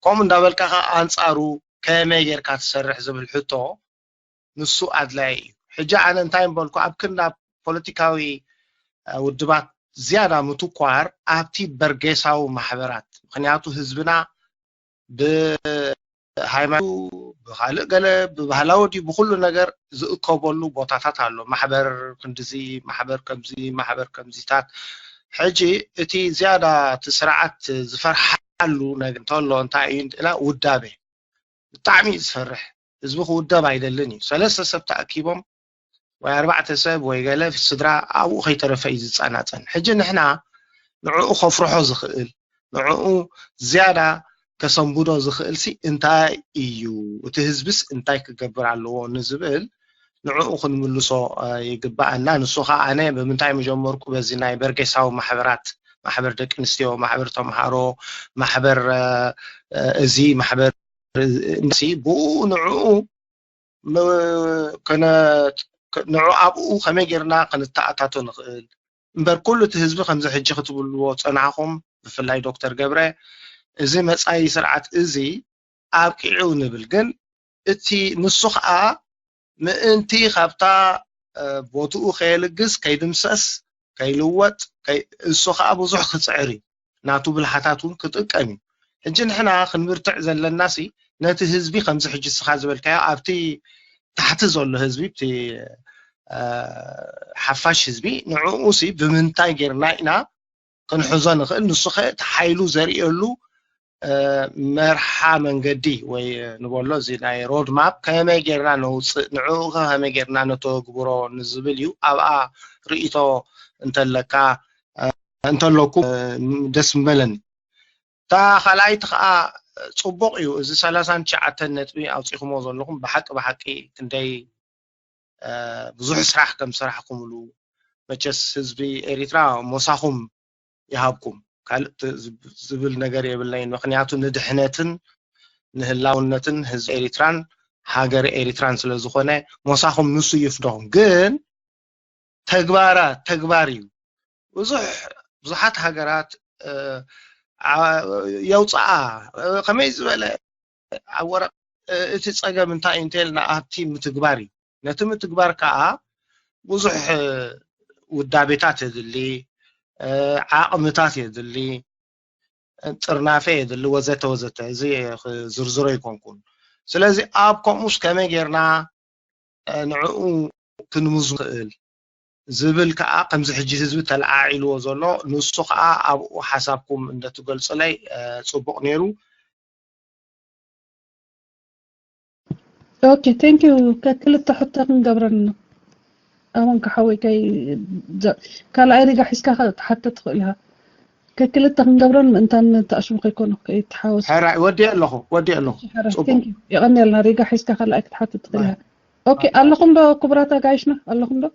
ከምኡ እንዳበልካ ከኣ ኣንጻሩ ከመይ ጌርካ ትሰርሕ ዝብል ሕቶ ንሱ ኣድላይ እዩ። ሕጂ ኣነ እንታይ ምበልኩ፣ ኣብ ክንዲ ኣብ ፖለቲካዊ፣ እ፣ ውድባት ዝያዳ ምትኳር ኣብቲ በርጌሳዊ ማሕበራት፣ ምኽንያቱ ህዝብና ብሃይማኖት፣ ብኻልእ ገለ፣ ብባህላዊ ድዩ ብኹሉ ነገር ዝእከበሉ ቦታታት ኣሎ። ማሕበር ክንድዚ፣ ማሕበር ከምዚ፣ ማሕበር ከምዚታት። ሕጂ እቲ ዝያዳ እቲ ስርዓት ዝፈርሓሉ ነገር እንተሎ እንታይ እዩ ኢልና፣ ውዳቤ። ብጣዕሚ እዩ ዝፈርሕ። ህዝቢ ክውደብ ኣይደልን እዩ። ሰለስተ ሰብ ተኣኪቦም ወይ ኣርባዕተ ሰብ ወይ ገለ ስድራ ኣብኡ ከይተረፈ እዩ ዝጸናጸን። ሕጂ ንሕና ንዕኡ ከፍርሖ ዝኽእል፣ ንዕኡ ዝያዳ ከሰንብዶ ዝኽእል ሲ እንታይ እዩ? እቲ ህዝብስ እንታይ ክገብር ኣለዎ ንዝብል ንዕኡ ክንምልሶ፣ እ፣ ይግባኣና። ንሱ ኸኣ ኣነ ብምንታይ ምጀመርኩ? በዚ ናይ በርጌሳዊ ማሕበራት፣ ማሕበር ደቂ ኣንስትዮ፣ ማሕበር ተምሃሮ፣ ማሕበር፣ እ፣ እ፣ እዚ፣ ማሕበር እዚ፣ ብኡ ንዕኡ ም-፣ ከነ-፣ ከ-፣ ንዑ ኣብኡ ከመይ ጌርና ክንተኣታቶ ንኽእል? እምበር ኩሉ እቲ ህዝቢ ከምዚ ሕጂ ክትብልዎ ጸናሕኹም፣ ብፍላይ ዶክተር ገብረ፣ እዚ መጻኢ ስርዓት እዚ ኣብቂዑ ንብል። ግን እቲ ንሱ ኸኣ ምእንቲ ካብታ፣ እ፣ ቦትኡ ከየልግስ፣ ከይድምሰስ፣ ከይልወጥ፣ ከይ-፣ እሱ ኸኣ ብዙሕ ክጽዕር እዩ። ናቱ ብልሓታት እውን ክጥቀም እዩ። ሕጂ ንሕና ክንብርትዕ ዘለናሲ ነቲ ህዝቢ ከምዚ ሕጂ እስኻ ዝበልካዮ ኣብቲ ታሕቲ ዘሎ ህዝቢ፣ እቲ፣ እ፣ ሓፋሽ ህዝቢ ንዕኡሲ ብምንታይ ጌርና ኢና ክንሕዞ ንኽእል? ንሱ ኸ እቲ ሓይሉ ዘርእየሉ፣ እ፣ መርሓ መንገዲ ወይ ንበሎ እዚ ናይ ሮድ ማፕ ከመይ ጌርና ነውፅእ፣ ንዕኡ ኸ ከመይ ጌርና ነተግብሮ ንዝብል እዩ። ኣብኣ ርእይቶ እንተለካ፣ እ፣ እንተለኩም፣ እ፣ ደስ ምበለኒ። እታ ካልኣይቲ ኸዓ ጽቡቕ እዩ። እዚ ሰላሳን ትሽዓተን ነጥቢ ኣውጺኹሞ ዘለኹም ብሓቂ ብሓቂ ክንደይ፣ እ፣ ብዙሕ ስራሕ ከም ዝሰራሕኩምሉ፣ መቸስ ህዝቢ ኤሪትራ ሞሳኹም ይሃብኩም። ካልእ ት-፣ ዝብ-፣ ዝብል ነገር የብለይን። ምኽንያቱ ንድሕነትን ንህላውነትን ህዝቢ ኤሪትራን ሃገር ኤሪትራን ስለ ዝኾነ ሞሳኹም ንሱ ይፍደኹም። ግን ተግባራ-፣ ተግባር እዩ። ብዙሕ፣ ብዙሓት ሃገራት፣ እ፣ ዓ-፣ የውፅኣ፣ እ፣ ከመይ ዝበለ ኣብ ወረቕ፣ እ፣ እቲ ፀገም እንታይ እዩ እንተልና ኣብቲ ምትግባር እዩ። ነቲ ምትግባር ከዓ ብዙሕ፣ እ፣ ውዳቤታት የድሊ፣ እ፣ ዓቕምታት የድሊ፣ እ፣ ጥርናፈ የድሊ፣ ወዘተ ወዘተ። እዚ ክዝርዝሮ ኣይኮንኩን። ስለዚ ኣብ ከምኡስ ከመይ ጌርና፣ እ፣ ንዕኡ ክንምዝ ንኽእል ዝብል ከዓ ከምዚ ሕጂ ህዝቢ ተለዓዒልዎ ዘሎ፣ ንሱ ከዓ ኣብኡ ሓሳብኩም እንደትገልጹለይ፣ እ፣ ጽቡቕ ነይሩ። ኦኬ፣ ቴንክ ዩ። ከክልተ ሕቶ ክንገብረን ነው። ኣሁን ከሓወይ ከይ ዘ-፣ ካልኣይ ሪጋ ሒዝካ ከ ትሓትት ትኽእል ኢኻ። ከክልተ ክንገብረን ምእንታን ተኣሽሙ ከይኮኑ ከይተሓወሱ። ሕራይ ወዲ ኣለኹ፣ ወዲ ኣለኹ። እሺ፣ ሕራይ፣ ጽቡቕ። ቴንክ ዩ። የቐንየልና። ሪጋ ሒዝካ ካልኣይ ክትሓትት ትኽእል ኢኻ። ኦኬ፣ ኣለኹም ዶ ክቡራት ኣጋይሽና? ኣለኹም ዶ?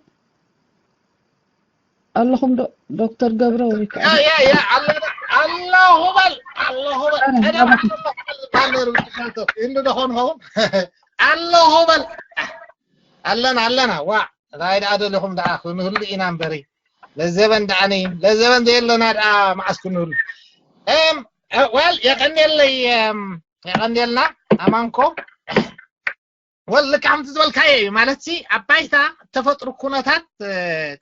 ኣለኹም ዶ ዶክተር ገብረ ወይ ከዓ? ያ፣ ያ፣ ያ፣ ኣለና፣ ኣለኹ በል፣ ኣለኹ በል። ኣረ፣ ቀደም ኣባኹም። ኣለኹ በል ዝበሃል ነይሩ ብትሻቶ። እንዲ ዶ ኾን ኸውን? ኣለኹ በል። ኣለና፣ ኣለና። ዋዕ፣ እንታይ ደኣ ደሊኹም ደኣ? ክንህሉ ኢና እምበሪ። ለዘበን ደኣ ነይ፣ ለዘበን ዘየለና ደኣ መዓስ ክንህሉ? እም፣ እ፣ ወል፣ የቐንየለይ፣ እም፣ የቐንየልና። ኣማንኮ ወል ልካ ከምቲ ዝበልካዮ እዩ ማለት ሲ ኣብ ባይታ ተፈጥሩ ኩነታት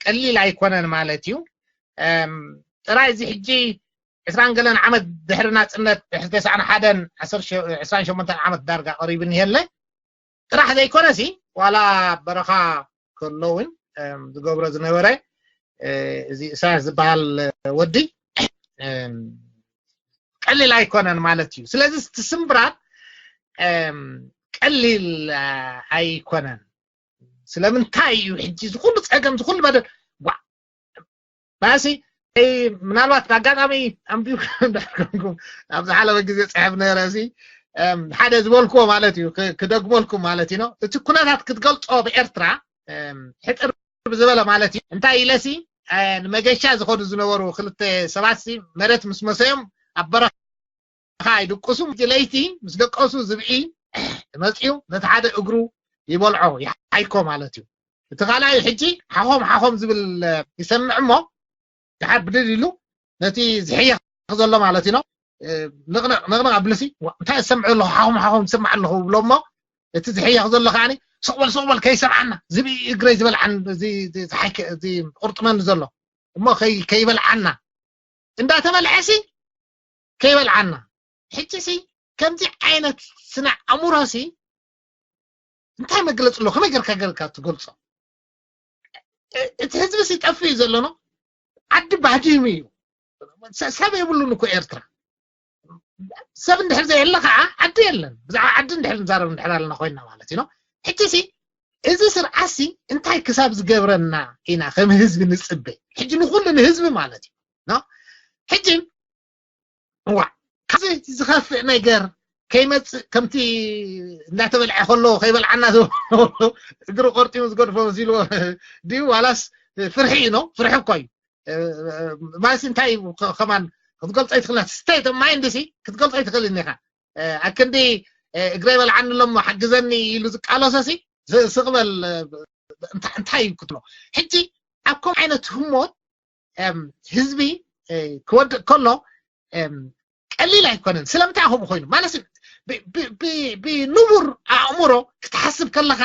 ቀሊል ኣይኮነን ማለት እዩ። ጥራይ እዚ ሕጂ ዕስራን ገለን ዓመት ድሕሪ ናፅነት ድሕሪ ተስዓን ሓደን ዕስራን ሸሞንተን ዓመት ዳርጋ ቀሪቡ እኒሄለ ጥራሕ ዘይኮነ ሲ ዋላ በረኻ ከሎ እውን ዝገብሮ ዝነበረ እዚ እሳያስ ዝበሃል ወዲ ቀሊል ኣይኮነን ማለት እዩ። ስለዚ እቲ ስምብራት ቀሊል ኣይኮነን። ስለምንታይ እዩ ሕጂ ዝኩሉ ፀገም ዝኩሉ በደል ጓ ባሲ ምናልባት ኣጋጣሚ ኣንቢብኩም እንዳልኩም ኣብ ዝሓለፈ ግዜ ፅሕፍ ነረ ሲ ሓደ ዝበልኩዎ ማለት እዩ ክደግመልኩም ማለት እዩ። እቲ ኩነታት ክትገልፆ ብኤርትራ ሕጥር ብዝበለ ማለት እዩ። እንታይ ኢለሲ ንመገሻ ዝኸዱ ዝነበሩ ክልተ ሰባት ሲ መሬት ምስ መሰዮም ኣብ በረኻ ኣይድቅሱ። ለይቲ ምስ ደቀሱ ዝብኢ መፅዩ ነቲ ሓደ እግሩ ይበልዖ ይሓይኮ ማለት እዩ። እቲ ካልኣይ ሕጂ ሓኾም ሓኾም ዝብል ይሰምዕ እሞ ድሓር ብድድ ኢሉ ነቲ ዝሕየኽ ዘሎ ማለት እዩ። ንቕንቕ ንቕንቕ ኣብልሲ እንታይ ዝሰምዑ ኣለኹ ሓኹም ሓኹም ዝሰማዕ ኣለኹ ብሎ እሞ እቲ ዝሕየኽ ዘሎ ከዓኒ ስቕበል ስቕበል ከይሰምዓና ዝብኢ እግረይ ዝበልዓን እዚ ቁርጥመኒ ዘሎ እሞ ከይበልዓና እንዳተበልዐሲ ከይበልዓና ሕጂ ሲ ከምዚ ዓይነት ስነ ኣእምሮ ሲ እንታይ መግለፂ ኣሎ? ከመይ ገርካ ገርካ ትገልፆ? እቲ ህዝቢ ሲ ጠፍ እዩ ዘሎ ነው። ዓዲ ባህዲሙ እዩ። ሰብ የብሉን እኮ ኤርትራ። ሰብ እንድሕር ዘየለ ከዓ ዓዲ የለን። ብዛዕባ ዓዲ እንድሕር ንዛረብ እንድሕር ኣለና ኮይና ማለት እዩ ነው። ሕጂ ሲ እዚ ስርዓት ሲ እንታይ ክሳብ ዝገብረና ኢና ከም ህዝቢ ንፅበ? ሕጂ ንኩሉ ንህዝቢ ማለት እዩ ነው። ሕጂ እዋ ካብዚ ዝኸፍእ ነገር ከይመፅእ ከምቲ እንዳተበልዐ ከሎ ከይበልዓና እግሪ ቆርጢሙ ዝገድፎ መሲልዎ ድዩ ዋላስ ፍርሒ እዩ ነው? ፍርሒ እኮ እዩ። ማለት እንታይ ከማን ክትገልፆ ይትኽእል ስቴት ማይንድ ሲ ክትገልፆ ይትኽእል እኒኻ ኣክንዲ እግረ ይበልዓኒ ኣሎ ሓግዘኒ ኢሉ ዝቃለሶ ሲ ስቕበል እንታይ ክትብሎ ሕጂ ኣብ ከምኡ ዓይነት ህሞት ህዝቢ ክወድቅ ከሎ ቀሊል ኣይኮነን። ስለምንታይ ከምኡ ኮይኑ ማለት ብንቡር ኣእምሮ ክትሓስብ ከለካ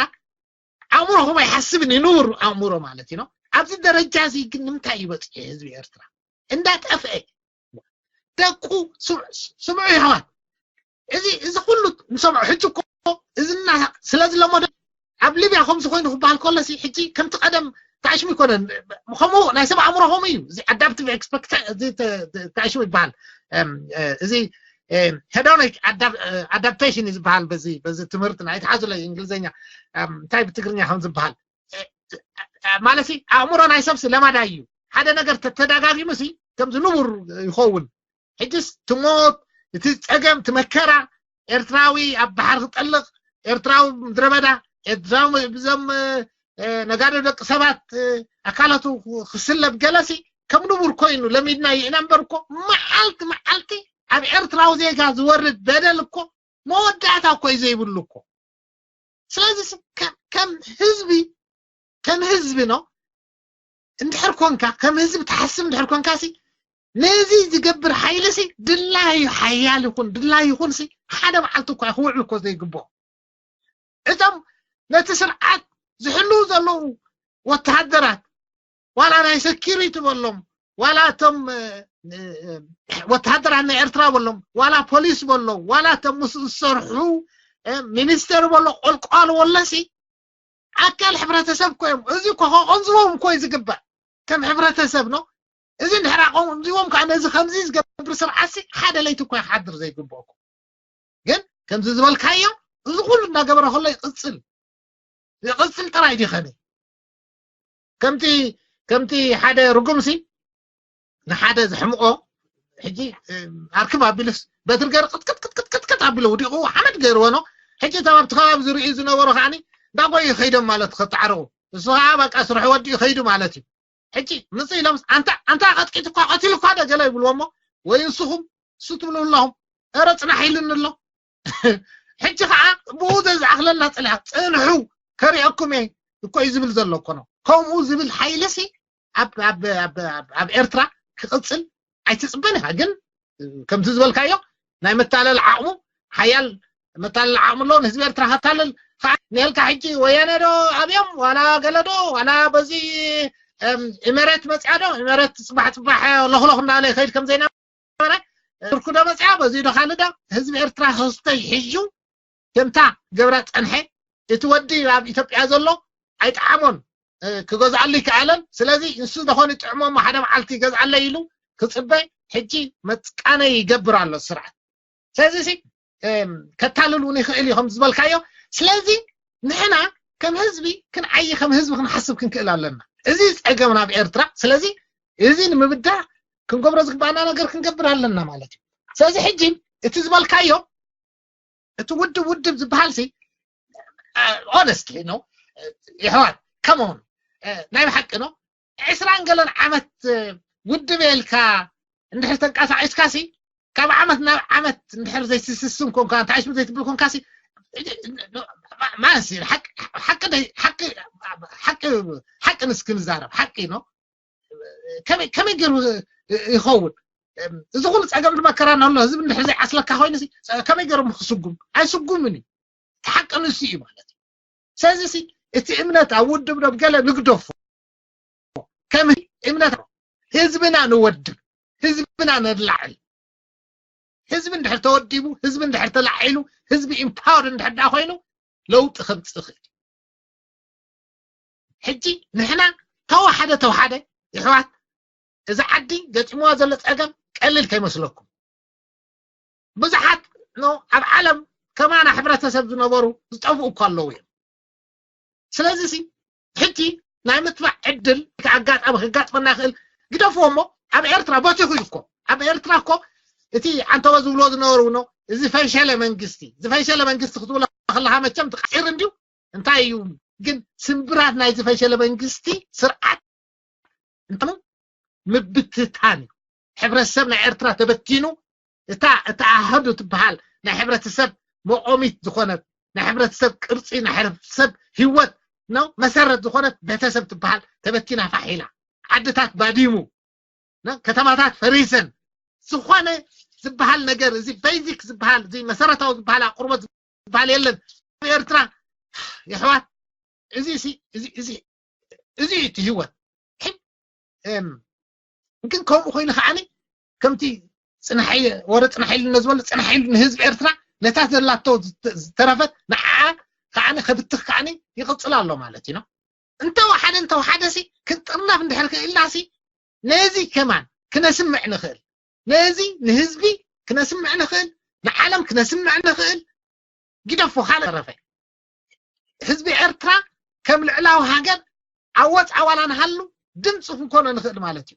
ኣእምሮኹም ኣይሓስብን እዩ ንቡር ኣእምሮ ማለት እዩ። ኣብዚ ደረጃ እዚ ግን ንምንታይ እዩ በፂሑ ህዝቢ ኤርትራ እንዳጠፍአ ደቁ ስምዑ ይሕዋት እዚ እዚ ኩሉ ንሰምዖ ሕጂ እኮ እዚ እና ስለዚ ለሞ ኣብ ሊብያ ከምዚ ኮይኑ ክበሃል ከሎ ሲ ሕጂ ከምቲ ቀደም ታዕሽሙ ይኮነን። ከምኡ ናይ ሰብ ኣእምሮ ከምኡ እዩ። እዚ ኣዳፕቲቭ ኤክስፐክት እዚ ታዕሽሙ ይበሃል። እዚ ሄዶኒክ ኣዳፕቴሽን እዩ ዝበሃል በዚ በዚ ትምህርቲ ናይ ተሓዝሎ እንግሊዝኛ እንታይ ብትግርኛ ከም ዝበሃል ማለት ኣእምሮ ናይ ሰብሲ ለማዳይ እዩ። ሓደ ነገር ተተዳጋጊሙ ሲ ከምዚ ንቡር ይኸውን። ሕጅስ ትሞት እቲ ጸገም እቲ መከራ ኤርትራዊ ኣብ ባሕር ክጠልቕ ኤርትራዊ ምድረ በዳ ኤርትራዊ ብዞም ነጋዶ ደቂ ሰባት ኣካላቱ ክስለብ ገለሲ ከም ንቡር ኮይኑ ለሚድናዮ ኢና እምበር እኮ መዓልቲ መዓልቲ ኣብ ኤርትራዊ ዜጋ ዝወርድ በደል እኮ መወዳእታ እኮ እዩ ዘይብሉ እኮ። ስለዚ ከም ህዝቢ ከም ህዝቢ ነው እንድሕር ኮንካ ከም ህዝቢ ትሓስብ እንድሕር ኮንካ ሲ ነዚ ዝገብር ሓይሊ ሲ ድላዩ ሓያል ይኹን ድላዩ ይኹን ሲ ሓደ መዓልቲ እኳ ክውዕል እኮ ዘይግብኦ። እቶም ነቲ ስርዓት ዝሕልው ዘለዉ ወተሃደራት ዋላ ናይ ሰኪሪቲ በሎም ዋላ እቶም ወተሃደራት ናይ ኤርትራ በሎም ዋላ ፖሊስ በሎም ዋላ እቶም ምስ ዝሰርሑ ሚኒስተር በሎ ቆልቋል ወለሲ ኣካል ሕብረተሰብ እኮ እዮም። እዚ እኮ ከቐንዝቦም እኮ እዩ ዝግባእ ከም ሕብረተሰብ ነው። እዚ እንድሕር ኣቐንዝቦም ከዓ ነዚ ከምዚ ዝገብር ስርዓትሲ ሓደ ለይቲ እኮ ክሓድር ዘይግብኦ እኮ። ግን ከምዚ ዝበልካዮ እዚ ኩሉ እናገበረ ከሎ ይቕፅል ይቕፅል ጥራይ ድኸነ ከምቲ ከምቲ ሓደ ርጉምሲ ንሓደ ዘሕምቆ ሕጂ ኣርክብ ኣቢሉስ በትሪ ገይሩ ቅጥቅጥቅጥቅጥቅጥ ኣቢሉ ውዲቑ ሓመድ ገይርዎ ነው። ሕጂ እቶም ኣብቲ ከባቢ ዝርእዩ ዝነበሩ ከዓኒ እንዳጎዩ ከይዶም ማለት ከተዓርቑ እሱ ከዓ በቃ ስርሑ ወዲኡ ከይዱ ማለት እዩ። ሕጂ ምጽእ ኢሎም ኣንታ ኣንታ ቀጥቂጡ እኳ ቀቲሉ እኳ ዶ ገለ ይብልዎ እሞ ወይ ንስኹም እሱ ትብሉ ኣለኹም እረ ጽናሕ ኢሉኒ ኣሎ። ሕጂ ከዓ ብኡ ዘዝኣኽለና ጽንሕ ጽንሑ ከሪኦኩም እየ እኮ እዩ ዝብል ዘሎ እኮ ነው። ከምኡ ዝብል ሓይልሲ ኣብ ኣብ ኣብ ኣብ ኤርትራ ክቕጽል ኣይትጽበን ኢኻ። ግን ከምቲ ዝበልካዮ ናይ መታለል ዓቕሙ ሓያል መታለሊ ዓቕሚ ኣለዎ። ንህዝቢ ኤርትራ ከታልል ከዓ ንኤልካ ሕጂ ወያነ ዶ ኣብዮም ዋላ ገለ ዶ ዋላ በዚ ኤመሬት መፅያ ዶ ኤመሬት ፅባሕ ፅባሕ ለኽለኽ እንዳለ ይኸይድ ከም ዘይነበረ፣ ቱርኪ ዶ መፅያ በዚ ዶ ካልእ ዶ ህዝቢ ኤርትራ ክስተይ ሒዙ ከምታ ገብራ ፀንሐ። እቲ ወዲ ኣብ ኢትዮጵያ ዘሎ ኣይጠዓሞን፣ ክገዝኣሉ ይከኣለን። ስለዚ ንሱ ዝኾነ ይጥዕሞ እሞ ሓደ መዓልቲ ይገዝኣለይ ኢሉ ክፅበ ሕጂ መፅቃነይ ይገብር ኣሎ ስርዓት። ስለዚ ሲ ከታልል እውን ይኽእል እዩ ከም ዝበልካዮ። ስለዚ ንሕና ከም ህዝቢ ክንዓይ ከም ህዝቢ ክንሓስብ ክንክእል ኣለና። እዚ ፀገም ናብ ኤርትራ። ስለዚ እዚ ንምብዳህ ክንገብሮ ዝግባኣና ነገር ክንገብር ኣለና ማለት እዩ። ስለዚ ሕጂ እቲ ዝበልካዮ እቲ ውድብ ውድብ ዝበሃል ሲ ኦነስትሊ ነው ይሕዋት ከመሆኑ ናይ ብሓቂ ነው። ዕስራን ገለን ዓመት ውድብ የልካ እንድሕር ተንቀሳቂስካ ሲ ካብ ዓመት ናብ ዓመት እንድሕር ዘይትስስን ኮንካ እንታይ ሽሙ ዘይትብል ኮንካ ሲ ማሲ ሓቂ ንስኪ ንዛረብ ሓቂ ነው። ከመይ ገይሩ ይኸውን? እዚ ኩሉ ፀገም መከራ እናሎ ህዝቢ እንድሕር ዘይዓስለካ ኮይኑ ከመይ ገይሮም ክስጉም? ኣይስጉምን እዩ። እቲ ሓቂ ንሱ እዩ ማለት እዩ። ስለዚ እቲ እምነት ኣብ ውድብ ዶ ገለ ንግደፎ። ከም እምነት ህዝብና ንወድብ፣ ህዝብና ነላዕል። ህዝቢ እንድሕር ተወዲቡ፣ ህዝቢ እንድሕር ተላዒሉ፣ ህዝቢ ኢምፓወር እንድሕር ዳ ኮይኑ ለውጢ ከምፅእ ይኽእል። ሕጂ ንሕና ተዋሓደ ተዋሓደ ይሕዋት እዚ ዓዲ ገጢምዋ ዘሎ ፀገም ቀሊል ከይመስለኩም። ብዙሓት ኖ ኣብ ዓለም ከማና ሕብረተሰብ ዝነበሩ ዝጠፍኡ እኳ ኣለዉ እዮም። ስለዚ ሲ ሕጂ ናይ ምጥፋእ ዕድል እቲ ኣጋጣሚ ክጋጥመና ይኽእል። ግደፍዎ እሞ ኣብ ኤርትራ በቲኹ እዩ እኮ ኣብ ኤርትራ እኮ እቲ ዓንተቦ ዝብልዎ ዝነበሩ ኖ እዚ ፈሸለ መንግስቲ ዝፈሸለ መንግስቲ ክትብሎ ከለካ መቸም ትቃፂር እንድዩ እንታይ እዩ ግን ስምብራት ናይ ዝፈሸለ መንግስቲ ስርዓት እንተ ምብትታን እዩ። ሕብረተሰብ ናይ ኤርትራ ተበቲኑ እታ እታ ኣህዱ ትበሃል ናይ ሕብረተሰብ መቆሚት ዝኾነት ናይ ሕብረተሰብ ቅርፂ ናይ ሕብረተሰብ ህይወት ነው መሰረት ዝኾነት ቤተሰብ ትበሃል ተበቲና ፋሒላ ዓድታት ባዲሙ ከተማታት ፈሪሰን ዝኾነ ዝበሃል ነገር እዚ ቤዚክ ዝበሃል እዚ መሰረታዊ ዝበሃል ኣቅርቦት ዝበሃል የለን። ኤርትራ የሕዋት እዚ እዚ እዚ እዚ እዩ እቲ ህይወት። ግን ከምኡ ኮይኑ ከዓኒ ከምቲ ፅናሐ ወረ ፅናሐ ኢሉ ነዝበሉ ፅናሐ ኢሉ ንህዝቢ ኤርትራ ነታ ዘላቶ ዝተረፈት ንዓኣ ከዓኒ ከብትኽ ከዓኒ ይቕፅል ኣሎ ማለት እዩ። እንተወሓደ እንተወሓደ ሲ ክንጥርነፍ እንድሕር ክእልና ሲ ነዚ ከማን ክነስምዕ ንኽእል ነዚ ንህዝቢ ክነስምዕ ንኽእል ንዓለም ክነስምዕ ንኽእል ግደፎ ካልእ ተረፈ ህዝቢ ኤርትራ ከም ልዕላዊ ሃገር ኣብ ወፃ ዋላ ንሃሉ ድምፂ ክንኮኖ ንኽእል ማለት እዩ።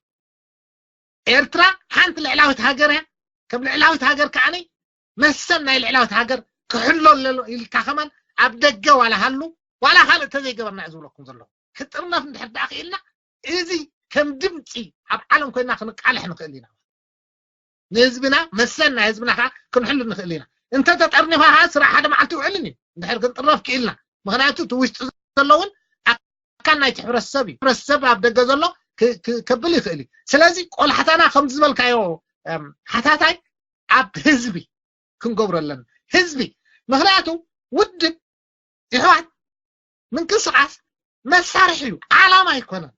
ኤርትራ ሓንቲ ልዕላዊት ሃገር እያ። ከም ልዕላዊት ሃገር ከዓኒ መሰል ናይ ልዕላዊት ሃገር ክሕሎ ኣለሎ ኢልካ ከማን ኣብ ደገ ዋላ ሃሉ ዋላ ካልእ ተዘይገበርና እዩ ዝብለኩም ዘለኹ። ክጥርነፍ እንድሕር ደኣ ክኢልና እዚ ከም ድምፂ ኣብ ዓለም ኮይና ክንቃልሕ ንኽእል ኢና። ንህዝብና መሰል ናይ ህዝብና ከዓ ክንሕሉ ንኽእል ኢና። እንተ ተጠርኒፋ ከዓ ስራሕ ሓደ መዓልቲ ይውዕልን እዩ እንድሕር ክንጥረፍ ክኢልና። ምክንያቱ እቲ ውሽጢ ዘሎ እውን ኣካል ናይቲ ሕብረተሰብ እዩ። ሕብረተሰብ ኣብ ደገ ዘሎ ከብል ይኽእል እዩ። ስለዚ ቆላሕታና ከምዚ ዝበልካዮ ሓታታይ ኣብ ህዝቢ ክንገብሮ ኣለና። ህዝቢ ምክንያቱ ውድብ ይሕዋት ምንቅስቃስ መሳርሒ እዩ፣ ዓላማ ኣይኮነን።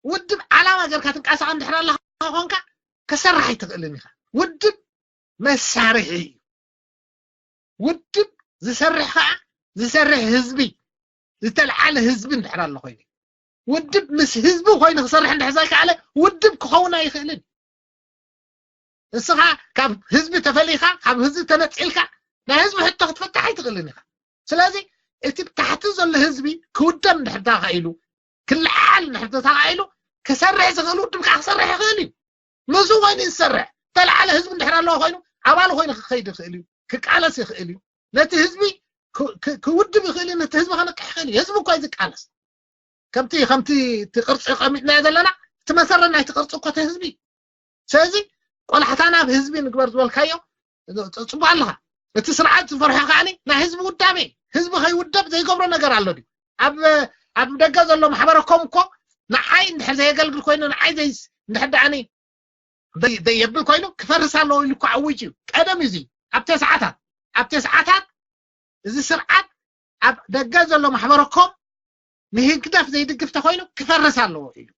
ውድብ ዓላማ ገርካ ትንቀሳቀ እንድሕር ኣለካ ኮንካ ከሰርሕ ኣይትኽእልን ኢኻ። ውድብ መሳርሒ እዩ። ውድብ ዝሰርሕ ከዓ ዝሰርሕ ህዝቢ ዝተልዓለ ህዝቢ እንድሕር ኣሎ ኮይኑ ውድብ ምስ ህዝቢ ኮይኑ ክሰርሕ እንድሕር ዘይከኣለ ውድብ ክኸውን ኣይኽእልን። ንስኻ ካብ ህዝቢ ተፈሊኻ ካብ ህዝቢ ተነፂልካ ናይ ህዝቢ ሕቶ ክትፈታሕ ኣይትኽእልን ኢኻ። ስለዚ እቲ ብታሕቲ ዘሎ ህዝቢ ክውደብ እንድሕር ተኻኢሉ ክለዓል እንድሕር ተኻኢሉ ክሰርሕ ዝኽእል ውድብ ከዓ ክሰርሕ ይኽእል እዩ። ምስኡ ኮይኑ ዝሰርሕ ተለዓለ ህዝቢ እንድሕር ኣለዎ ኮይኑ ኣባል ኮይኑ ክኸይድ ይኽእል እዩ፣ ክቃለስ ይኽእል እዩ። ነቲ ህዝቢ ክውድብ ይኽእል እዩ፣ ነቲ ህዝቢ ከነቅሕ ይኽእል እዩ። ህዝቢ እኮ እዩ ዝቃለስ። ከምቲ ከምቲ እቲ ቅርፂ ቀሚጥናዮ ዘለና እቲ መሰረት ናይቲ ቅርፂ እኮ እቲ ህዝቢ እዩ። ስለዚ ቆላሕታ ናብ ህዝቢ ንግበር ዝበልካዮ ፅቡቅ ኣለካ። እቲ ስርዓት ዝፈርሖ ከዓኒ ናይ ህዝቢ ውዳቤ ህዝቢ ከይውደብ ዘይገብሮ ነገር ኣሎ ድዩ? ኣብ ኣብ ደገ ዘሎ ማሕበረኮም እኮ ንዓይ እንድሕር ዘየገልግል ኮይኑ ንዓይ እንድሕር ደኣኒ ዘየብል ኮይኑ ክፈርስ ኣለዎ ኢሉ እኮ ኣዊጅ እዩ። ቀደም እዩ እዚ ኣብ ተስዓታት ኣብ ተስዓታት እዚ ስርዓት ኣብ ደገ ዘሎ ማሕበረኮም ንህግደፍ ዘይድግፍ ተኮይኑ ክፈርስ ኣለዎ ኢሉ።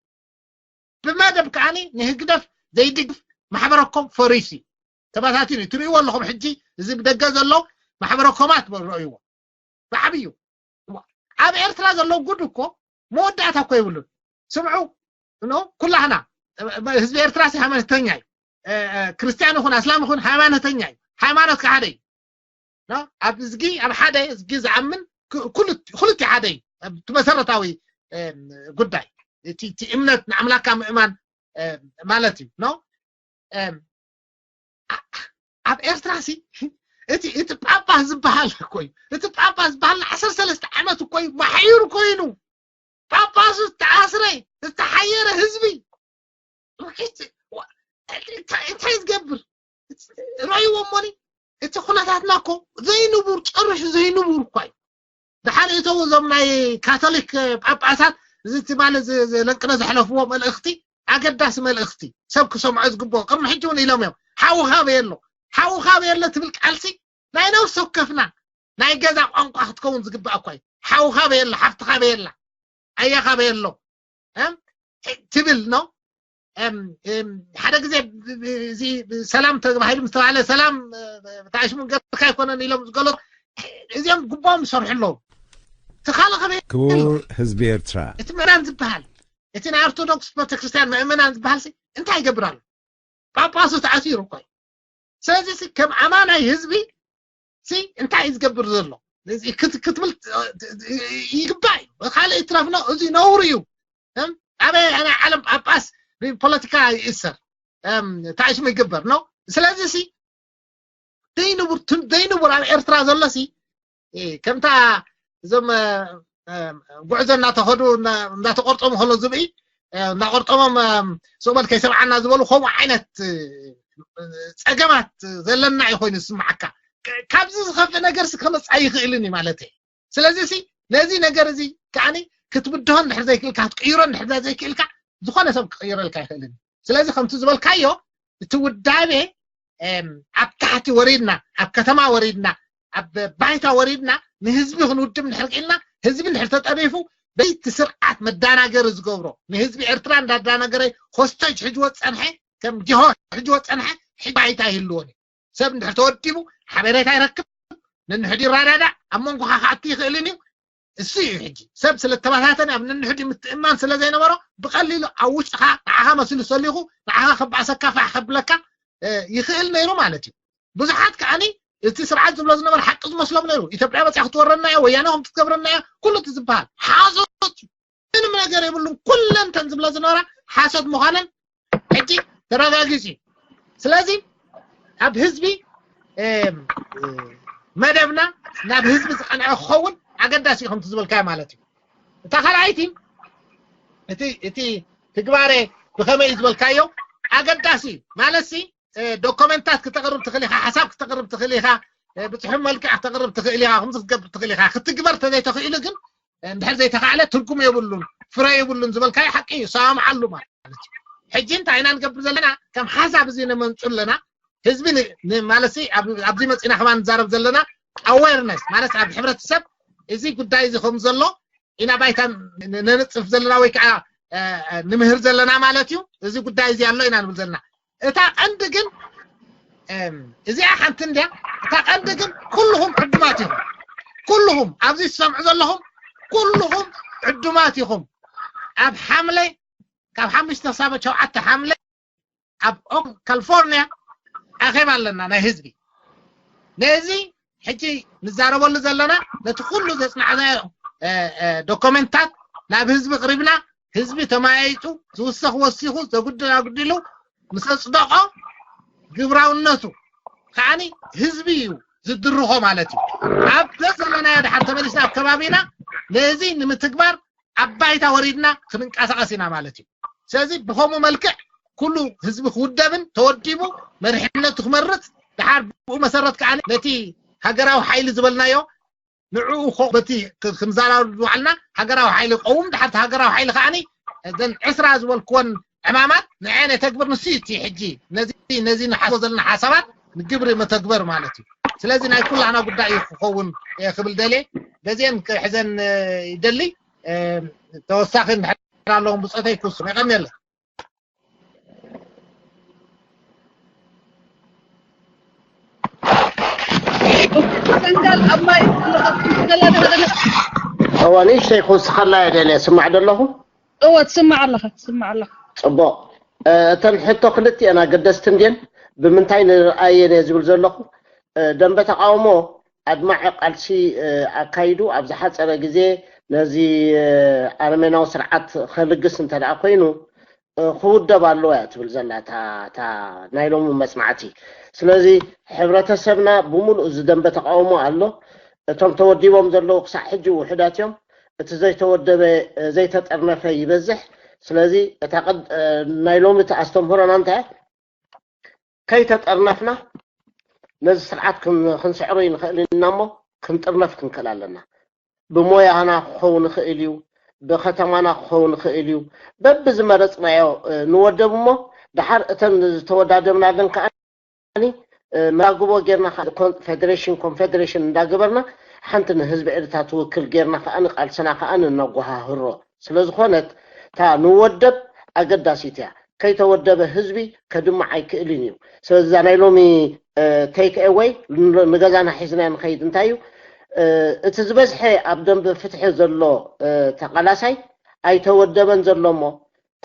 ብመደብ ከዓኒ ንህግደፍ ዘይድግፍ ማሕበረኮም ፈሪሱ እዩ፣ ተበታቲኑ እዩ። ትርእይዎ ኣለኹም ሕጂ እዚ ብደገ ዘሎ ማሕበረኮማት ረእይዎ ብዓብዩ። ኣብ ኤርትራ ዘሎ ጉድ እኮ መወዳእታ እኮ ይብሉን። ስምዑ ኖ ኩላህና ህዝቢ ኤርትራ ሲ ሃይማኖተኛ እዩ። ክርስቲያን ይኹን ኣስላም ይኹን ሃይማኖተኛ እዩ። ሃይማኖት ከሓደ እዩ። ኣብ ዝጊ ኣብ ሓደ ዝጊ ዝኣምን ክልቲ ሓደ እዩ። እቲ መሰረታዊ ጉዳይ እቲ እምነት ንኣምላካ ምእማን ማለት እዩ። ኖ ኣብ ኤርትራ ሲ እቲ እቲ ጳጳስ ዝበሃል እኮ እዩ። እቲ ጳጳስ ዝበሃል ዓሰርተ ሰለስተ ዓመት እኮ እዩ ማሕዩር ኮይኑ ጳጳሱ ዝተኣስረ ዝተሓየረ ህዝቢ እንታይ ዝገብር ረእይዎ እሞኒ። እቲ ኩነታትና እኮ ዘይንቡር ጨርሹ ዘይንቡር እኳ እዩ። ድሓር እተው እዞም ናይ ካቶሊክ ጳጳሳት እዚ ትማሊ ለንቅነ ዘሕለፍዎ መልእኽቲ ኣገዳሲ መልእኽቲ ሰብ ክሰምዖ ዝግብኦ ቅድሚ ሕጂ እውን ኢሎም እዮም። ሓውኻ በየሎ ሓውኻ በየሎ ትብል ቃልሲ ናይ ነፍሲ ወከፍና ናይ ገዛ ቋንቋ ክትከውን ዝግባእ እኳ እዩ። ሓውኻ በየላ ሓፍትኻ በየላ ኣያኻ በየሎ ትብል ነው። ሓደ ግዜ እዚ ሰላም ተባሂሉ ምስተባሃለ ሰላም ብታሽሙ ገርካ ኣይኮነን ኢሎም ዝገሎ እዚኦም ግባኦም ይሰርሑ ኣለዉ። ትኻለ ከበ ክቡር ህዝቢ ኤርትራ እቲ ምእመናን ዝበሃል እቲ ናይ ኦርቶዶክስ ቤተክርስትያን ምእመናን ዝበሃል እንታይ ይገብር ኣሎ? ጳጳሱ ተኣሲሩ እኮ እዩ። ስለዚ ከም ኣማናይ ህዝቢ እንታይ እዩ ዝገብር ዘሎ ክትብል ይግባእ እዩ። ካልእ ይትረፍኖ እዚ ነውሩ እዩ። ኣበይ ናይ ዓለም ጳጳስ ብፖለቲካ ይእሰር ታሽሙ ይግበር ነው። ስለዚ ሲ ዘይንቡር ዘይንቡር ኣብ ኤርትራ ዘሎ ሲ ከምታ እዞም ጉዕዞ እናተኸዱ እናተቆርጦም ከሎ ዝብኢ እናቆርጦሞም ስቕበል ከይሰምዓና ዝበሉ ከምኡ ዓይነት ፀገማት ዘለና እዩ ኮይኑ ዝስምዓካ። ካብዚ ዝኸፍእ ነገር ሲ ከመፃ ይኽእልን እዩ ማለት እዩ። ስለዚ ሲ ነዚ ነገር እዚ ከዓኒ ክትብድሆ እንድሕር ዘይክእልካ ክትቅይሮ እንድሕር ዘይክእልካ ዝኾነ ሰብ ክቅይረልካ ይኽእልን እዩ። ስለዚ ከምቲ ዝበልካዮ እቲ ውዳቤ ኣብ ታሕቲ ወሪድና ኣብ ከተማ ወሪድና ኣብ ባይታ ወሪድና ንህዝቢ ክንውድብ እንድሕር ክኢልና ህዝቢ እንድሕር ተጠሪፉ በይቲ ስርዓት መዳናገሪ ዝገብሮ ንህዝቢ ኤርትራ እንዳዳናገረ ሆስቴጅ ሕጅዎ ዝፀንሐ ከም ጅሆ ሕጅዎ ዝፀንሐ ሕጂ ባይታ ይህልዎን እዩ። ሰብ እንድሕር ተወዲቡ ሓበሬታ ይረክብ፣ ንንሕድ ይረዳዳእ፣ ኣብ መንጎኻ ክኣቱ ይኽእልን እዩ። እሱ እዩ ሕጂ ሰብ ስለ ተበታተነ ኣብ ንንሕድ ምትእማን ስለ ዘይነበሮ ብቐሊሉ ኣብ ውሽጥኻ ንዓኻ መሲሉ ሰሊኹ ንዓኻ ከባእሰካ ፋሕ ከብለካ ይኽእል ነይሩ ማለት እዩ። ብዙሓት ከዓኒ እቲ ስርዓት ዝብሎ ዝነበረ ሓቂ ዝመስሎም ነይሩ። ኢትዮጵያ መፅያ ክትወረና እያ፣ ወያነ ከምቲ ትገብረና እያ፣ ኩሉ እቲ ዝበሃል ሓሶት እዩ። ምንም ነገር የብሉን። ኩለን ተን ዝብለ ዝነበራ ሓሶት ምዃነን ሕጂ ተረጋጊጹ እዩ። ስለዚ ኣብ ህዝቢ መደብና ናብ ህዝቢ ዝቐንዐ ክኸውን ኣገዳሲ እዩ ከምቲ ዝበልካዮ ማለት እዩ። እታ ካልኣይቲ እቲ እቲ ትግባረ ብኸመይ እዩ ዝበልካዮ ኣገዳሲ እዩ ማለት ሲ ዶኮመንታት ክተቕርብ ትኽእል ኢኻ፣ ሓሳብ ክተቕርብ ትኽእል ኢኻ፣ ብፅሑፍ መልክዕ ክተቕርብ ትኽእል ኢኻ፣ ከምዚ ክትገብር ትኽእል ኢኻ። ክትግበር ተዘይተኽኢሉ ግን እንድሕር ዘይተኻዕለ ትርጉም የብሉን፣ ፍረ የብሉን ዝበልካዮ ሓቂ እዩ፣ ሰማምዓሉ ማለት እዩ። ሕጂ እንታይ ኢና ንገብር ዘለና? ከም ሓሳብ እዚ ነመንጹ ኣለና። ህዝቢ ን- ን- ማለት ሲ ኣብ- ኣብዚ መጺና ከማን ንዛረብ ዘለና ኣዌርነስ ማለት ኣብ ሕብረተሰብ እዚ ጉዳይ እዚ ከም ዘሎ ኢና ባይታ ን- ነንጽፍ ዘለና ወይ ከዓ እ፣ እ፣ ንምህር ዘለና ማለት እዩ። እዚ ጉዳይ እዚ ኣሎ ኢና ንብል ዘለና። እታ ቀንዲ ግን እዚኣ ሓንቲ እንድያ። እታ ቀንዲ ግን ኩልኹም ዕዱማት ኢኹም። ኩልኹም ኣብዚ ትሰምዑ ዘለኹም ኩልኹም ዕዱማት ኢኹም። ኣብ ሓምለ ካብ ሓሙሽተ ክሳብ ሸውዓተ ሓምለ ኣብ ካሊፎርኒያ ኣኼባ ኣለና ናይ ህዝቢ። ነዚ ሕጂ ንዛረበሉ ዘለና ነቲ ኩሉ ዘፅናዕናዮ ዶኮሜንታት ናብ ህዝቢ ቅሪብና ህዝቢ ተመያይጡ ዝውሰኽ ወሲኹ ዘጉድል ኣጉዲሉ ምስ ኣፅደቆ ግብራውነቱ ከዓኒ ህዝቢ እዩ ዝድርኾ ማለት እዩ። ኣብ ዘለናዮ ድሓር ተመሊስና ኣብ ከባቢና ነዚ ንምትግባር ኣብ ባይታ ወሪድና ክንንቀሳቐስ ኢና ማለት እዩ። ስለዚ ብኸምኡ መልክዕ ኩሉ ህዝቢ ክውደብን ተወዲቡ መሪሕነቱ ክመርፅ ድሓር ብኡ መሰረት ከዓ ነቲ ሃገራዊ ሓይሊ ዝበልናዮ ንዕኡ በቲ ክንዘራርብ ዝዋዕልና ሃገራዊ ሓይሊ ቀውም ድሓርቲ ሃገራዊ ሓይሊ ከዓኒ እዘን ዕስራ ዝበልክወን ዕማማት ንዐ ነተግብር ንሱ እቲ ሕጂ ነዚ ነዚ ንሓስቦ ዘለና ሓሳባት ንግብሪ መተግበር ማለት እዩ። ስለዚ ናይ ኩላህና ጉዳይ እዩ ክኸውን ክብል ደልየ። በዚአን ክሕዘን ይደሊ። ተወሳኺ እንድሕር ኣለዎም ብፆተይ ክውስኑ። የቐንየለይ። ሰንጋል ኣብ ማይ ዘለኻ ትምስገላ ዶ? እዋ ንእሽተይ ክውስኸላ እየ ደልየ። ስማዕ ዶ ኣለኹ? እወ ትስማዕ ኣለኻ፣ ትስማዕ ኣለኻ። ፅቡቕ። እተን ሕቶ ክልቲአን ኣገደስቲ እንድየን። ብምንታይ ንርኣየን እየ ዝብል ዘለኹ። ደንበ ተቃውሞ ኣድማዒ ቃልሲ ኣካይዱ ኣብ ዝሓፀረ ግዜ ነዚ ኣረሜናዊ ስርዓት ከልግስ እንተ ደኣ ኮይኑ ክውደብ ኣለዎ እያ ትብል ዘላ እታ ናይ ሎሚ መፅናዕቲ። ስለዚ ሕብረተሰብና ብምሉእ እዚ ደንበ ተቃውሞ ኣሎ። እቶም ተወዲቦም ዘለዉ ክሳዕ ሕጂ ውሑዳት እዮም። እቲ ዘይተወደበ ዘይተጠርነፈ ይበዝሕ። ስለዚ እታ ናይ ሎሚ እቲ ኣስተምህሮና እንታይ ከይተጠርነፍና ነዚ ስርዓት ክንስዕሮ ይንኽእል ኢና እሞ ክንጥርነፍ ክንክእል ኣለና። ብሞያና ክኸውን ይኽእል እዩ፣ ብከተማና ክኸውን ይኽእል እዩ። በብዝመረፅናዮ ንወደብ እሞ ድሓር እተን ዝተወዳደብናለን ከዓ መራግቦ ጌርና ፌደሬሽን ኮንፌደሬሽን እንዳገበርና ሓንቲ ንህዝቢ ኤርትራ ትውክል ጌርና ከዓ ቃልስና ከዓ ነጓሃህሮ። ስለዝኾነት እታ ንወደብ ኣገዳሲት እያ። ከይተወደበ ህዝቢ ከድምዕ ኣይክእልን እዩ። ስለዚ እዛ ናይ ሎሚ ቴክ ኤወይ ንገዛና ሒዝና ንኸይድ እንታይ እዩ እቲ ዝበዝሐ ኣብ ደንበ ፍትሒ ዘሎ ተቓላሳይ ኣይተወደበን ዘሎ እሞ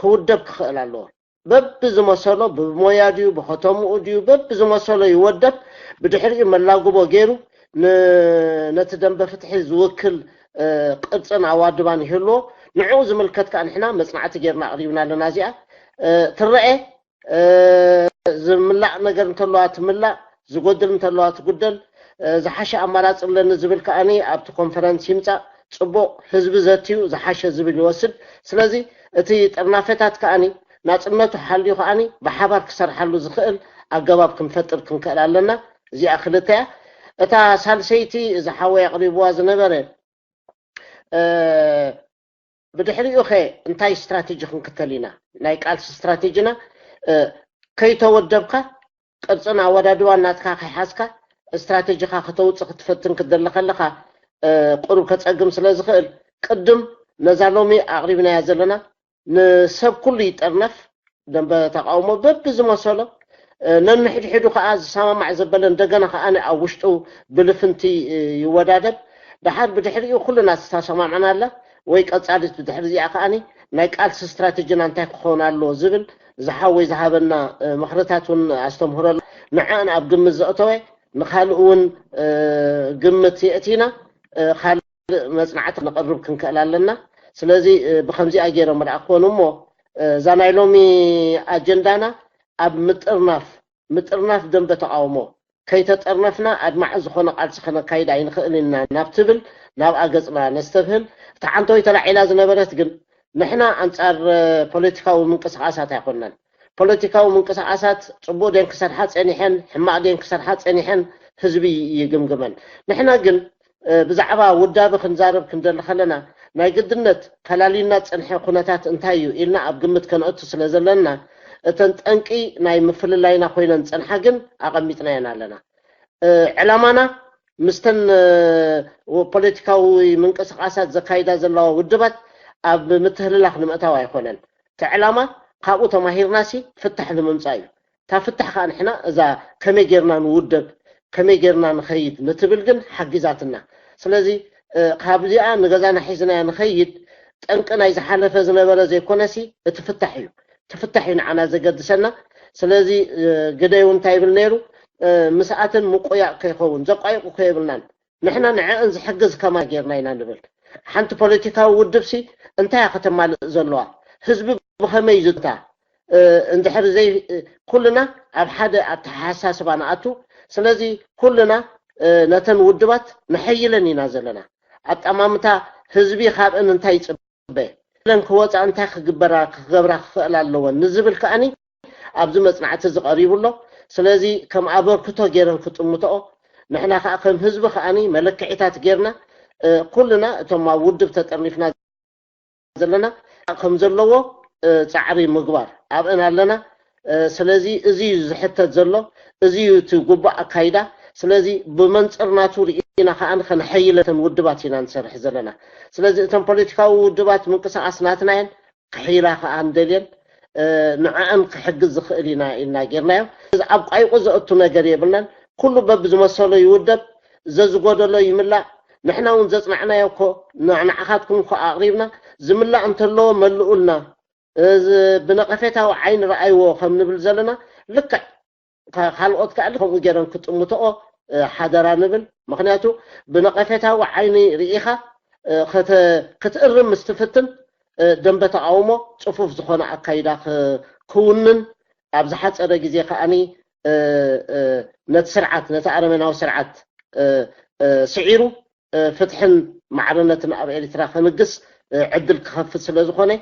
ክውደብ ክኽእል ኣለዎ። በብዝመሰሎ ብሞያ ድዩ ብኸተምኡ ድዩ በብዝመሰሎ ይወደብ። ብድሕሪኡ መላግቦ ገይሩ ነቲ ደንበ ፍትሒ ዝውክል ቅርፅን ኣዋድባን ይህልዎ። ንዕኡ ዝምልከት ከዓ ንሕና መፅናዕቲ ገይርና ኣቕሪብና ኣለና። እዚኣ ትረአ ዝምላእ ነገር እንተለዋ ትምላእ፣ ዝጎድል እንተለዋ ትጉደል። ዝሓሸ ኣማራፂ ኣለኒ ዝብል ከዓኒ ኣብቲ ኮንፈረንስ ይምፃእ። ፅቡቕ ህዝቢ ዘትዩ ዝሓሸ ዝብል ይወስድ። ስለዚ እቲ ጥርናፈታት ከዓኒ ናፅነቱ ሓልዩ ከዓኒ ብሓባር ክሰርሓሉ ዝኽእል ኣገባብ ክንፈጥር ክንክእል ኣለና። እዚኣ ክልተ እያ። እታ ሳልሰይቲ እዚ ሓወይ ኣቕሪብዋ ዝነበረ ብድሕሪኡ ኸ እንታይ ስትራቴጂ ክንክተል ኢና? ናይ ቃልሲ ስትራቴጂና ከይተወደብካ ቅርፅን ኣወዳድባን ናትካ ከይሓዝካ ስትራቴጂኻ ከተውፅእ ክትፈትን ክትደሊ ከለኻ ቁሩብ ከፀግም ስለ ዝኽእል ቅድም ነዛ ሎሚ ኣቕሪብናያ ዘለና ንሰብ ኩሉ ይጠርነፍ ደንበ ተቃውሞ በብዝመሰሎ ነንሕድሕዱ ከዓ ዝሰማማዕ ዘበለ እንደገና ከዓ ኣብ ውሽጡ ብልፍንቲ ይወዳደብ። ደሓር ብድሕሪኡ ኩልና ዝተሰማምዕና ኣላ ወይ ቀፃሊት ብድሕሪ እዚኣ ከዓኒ ናይ ቃልሲ ስትራቴጂና እንታይ ክኸውን ኣለዎ ዝብል ዝሓወይ ዝሃበና ምኽርታት እውን ኣስተምህሮ ኣሎ። ንዕን ኣብ ግምት ዘእተወ ንካልእ እውን ግምት የእቲና ካልእ መፅናዕቲ ነቕርብ ክንክእል ኣለና። ስለዚ ብከምዚኣ ገይሮም ርኣክዎን እሞ እዛ ናይ ሎሚ ኣጀንዳና ኣብ ምጥርናፍ ምጥርናፍ ደንበ ተቃውሞ ከይተጠርነፍና ኣድማዒ ዝኾነ ቃልሲ ከነካይድ ኣይንኽእል ኢና ናብ ትብል ናብኣ ገፅና ነስተብህል። እቲ ሓንተወይ ተላዒላ ዝነበረት ግን ንሕና ኣንፃር ፖለቲካዊ ምንቅስቃሳት ኣይኮናን። ፖለቲካዊ ምንቅስቃሳት ፅቡቅ ደን ክሰርሓ ፀኒሐን ሕማቅ ደን ክሰርሓ ፀኒሐን ህዝቢ ይግምግመን። ንሕና ግን ብዛዕባ ውዳበ ክንዛረብ ክንደሊ ከለና ናይ ግድነት ፈላልዩና ዝፀንሐ ኩነታት እንታይ እዩ ኢልና ኣብ ግምት ከነእቱ ስለ ዘለና እተን ጠንቂ ናይ ምፍልላይና ኮይነን ዝፀንሓ ግን ኣቐሚጥናየን ኣለና። ዕላማና ምስተን ፖለቲካዊ ምንቅስቃሳት ዘካይዳ ዘለዋ ውድባት ኣብ ምትህልላኽ ንምእታው ኣይኮነን። እቲ ዕላማ ካብኡ ተማሂርናሲ ፍታሕ ንምምፃእ እዩ። እታ ፍታሕ ከዓ ንሕና እዛ ከመይ ጌርና ንውደብ ከመይ ጌርና ንኸይድ ንትብል ግን ሓጊዛትና። ስለዚ ካብዚኣ ንገዛና ሒዝናያ ንኸይድ ጠንቂ ናይ ዝሓለፈ ዝነበረ ዘይኮነሲ እቲ ፍታሕ እዩ። እቲ ፍታሕ እዩ ንዓና ዘገድሰና። ስለዚ ግደይ እውን እንታይ ይብል ነይሩ? ምስኣተን ምቁያቕ ከይኸውን ዘቋይቑ ከየብልናን ንሕና ንዕአን ዝሕግዝ ከማ ጌርና ኢና ንብል። ሓንቲ ፖለቲካዊ ውድብ ሲ እንታይ እያ ከተማልእ ዘለዋ? ህዝቢ ብኸመይ እዩ ዝታ እንድሕር ዘይ ኩልና ኣብ ሓደ ኣተሓሳስባ ንኣቱ። ስለዚ ኩልና ነተን ውድባት ነሐይለን ኢና ዘለና። ኣጠማምታ ህዝቢ ካብአን እንታይ ይፅበ? ለን ክወፃ እንታይ ክግበራ ክገብራ ክኽእል ኣለወን ንዝብል ከዓኒ ኣብዚ መፅናዕቲ ዝቀሪቡ ኣሎ። ስለዚ ከም ኣበርክቶ ገይረን ክጥምትኦ ንሕና ከዓ ከም ህዝቢ ከዓኒ መለክዒታት ገይርና ኩልና እቶም ኣብ ውድብ ተጠርኒፍና ዘለና ከም ዘለዎ ፃዕሪ ምግባር ኣብእን ኣለና። ስለዚ እዚ እዩ ዝሕተት ዘሎ። እዚ እዩ እቲ ጉቡእ ኣካይዳ። ስለዚ ብመንፅር ናቱ ርኢና ከዓ ከነሐይለተን ውድባት ኢና ንሰርሕ ዘለና። ስለዚ እተን ፖለቲካዊ ውድባት ምንቅስቃስ ናትናየን ክሕይላ ከዓ እንደልየን ንዕአን ክሕግዝ ዝኽእል ኢና ኢልና ጌርናዮ። ኣብ ቋይቁ ዘእቱ ነገር የብልናን። ኩሉ በብዝመሰሎ ይውደብ፣ ዘዝጎደሎ ይምላእ። ንሕና እውን ዘፅናዕናዮ እኮ ንዓኻትኩም እኮ ኣቕሪብና፣ ዝምላእ እንተለዎ መልኡልና፣ ብነቐፌታዊ ዓይኒ ረኣይዎ ከም ንብል ዘለና ልክዕ ካልኦት ከዓ ከምኡ ገይረን ክጥምትኦ ሓደራ ንብል። ምክንያቱ ብነቐፌታዊ ዓይኒ ርኢኻ ክትእርም ምስ ትፍትን ደንበ ተቃውሞ ፅፉፍ ዝኾነ ኣካይዳ ክውንን ኣብ ዝሓፀረ ግዜ ከዓኒ ነቲ ስርዓት ነቲ ኣረመናዊ ስርዓት ስዒሩ ፍትሕን ማዕርነትን ኣብ ኤርትራ ከንግስ ዕድል ክኸፍት ስለ ዝኾነ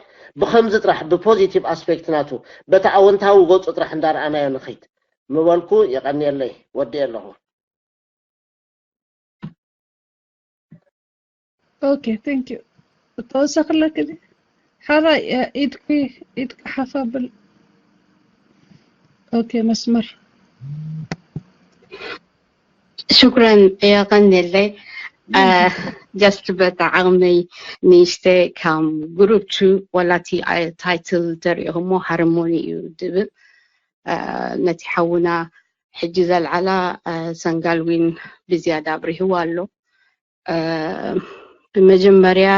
ብከምዚ ጥራሕ ብፖዚቲቭ ኣስፔክት ናቱ በቲ ኣወንታዊ ገፁ ጥራሕ እንዳረኣናዮ ንኸይድ ምበልኩ የቐንየለይ። ወዲኤ ኣለኹ። Okay, thank you. ተወሰኽለክ እዚ ሓራይ ኢድኪ ኢድኪ ሓፍ ኣብል። Okay, መስመር ሽኩረን የቐንየለይ። ጀስት በታ ዓቕመይ ንእሽተ ከም ግሩፕ ቱ ዋላቲ ታይትል ተሪኢኹሞ ሃርሞኒ እዩ ድብል ነቲ ሓውና ሕጂ ዘልዓላ ሰንጋልዊን ብዝያዳ ኣብሪህዋ ኣሎ። ብመጀመርያ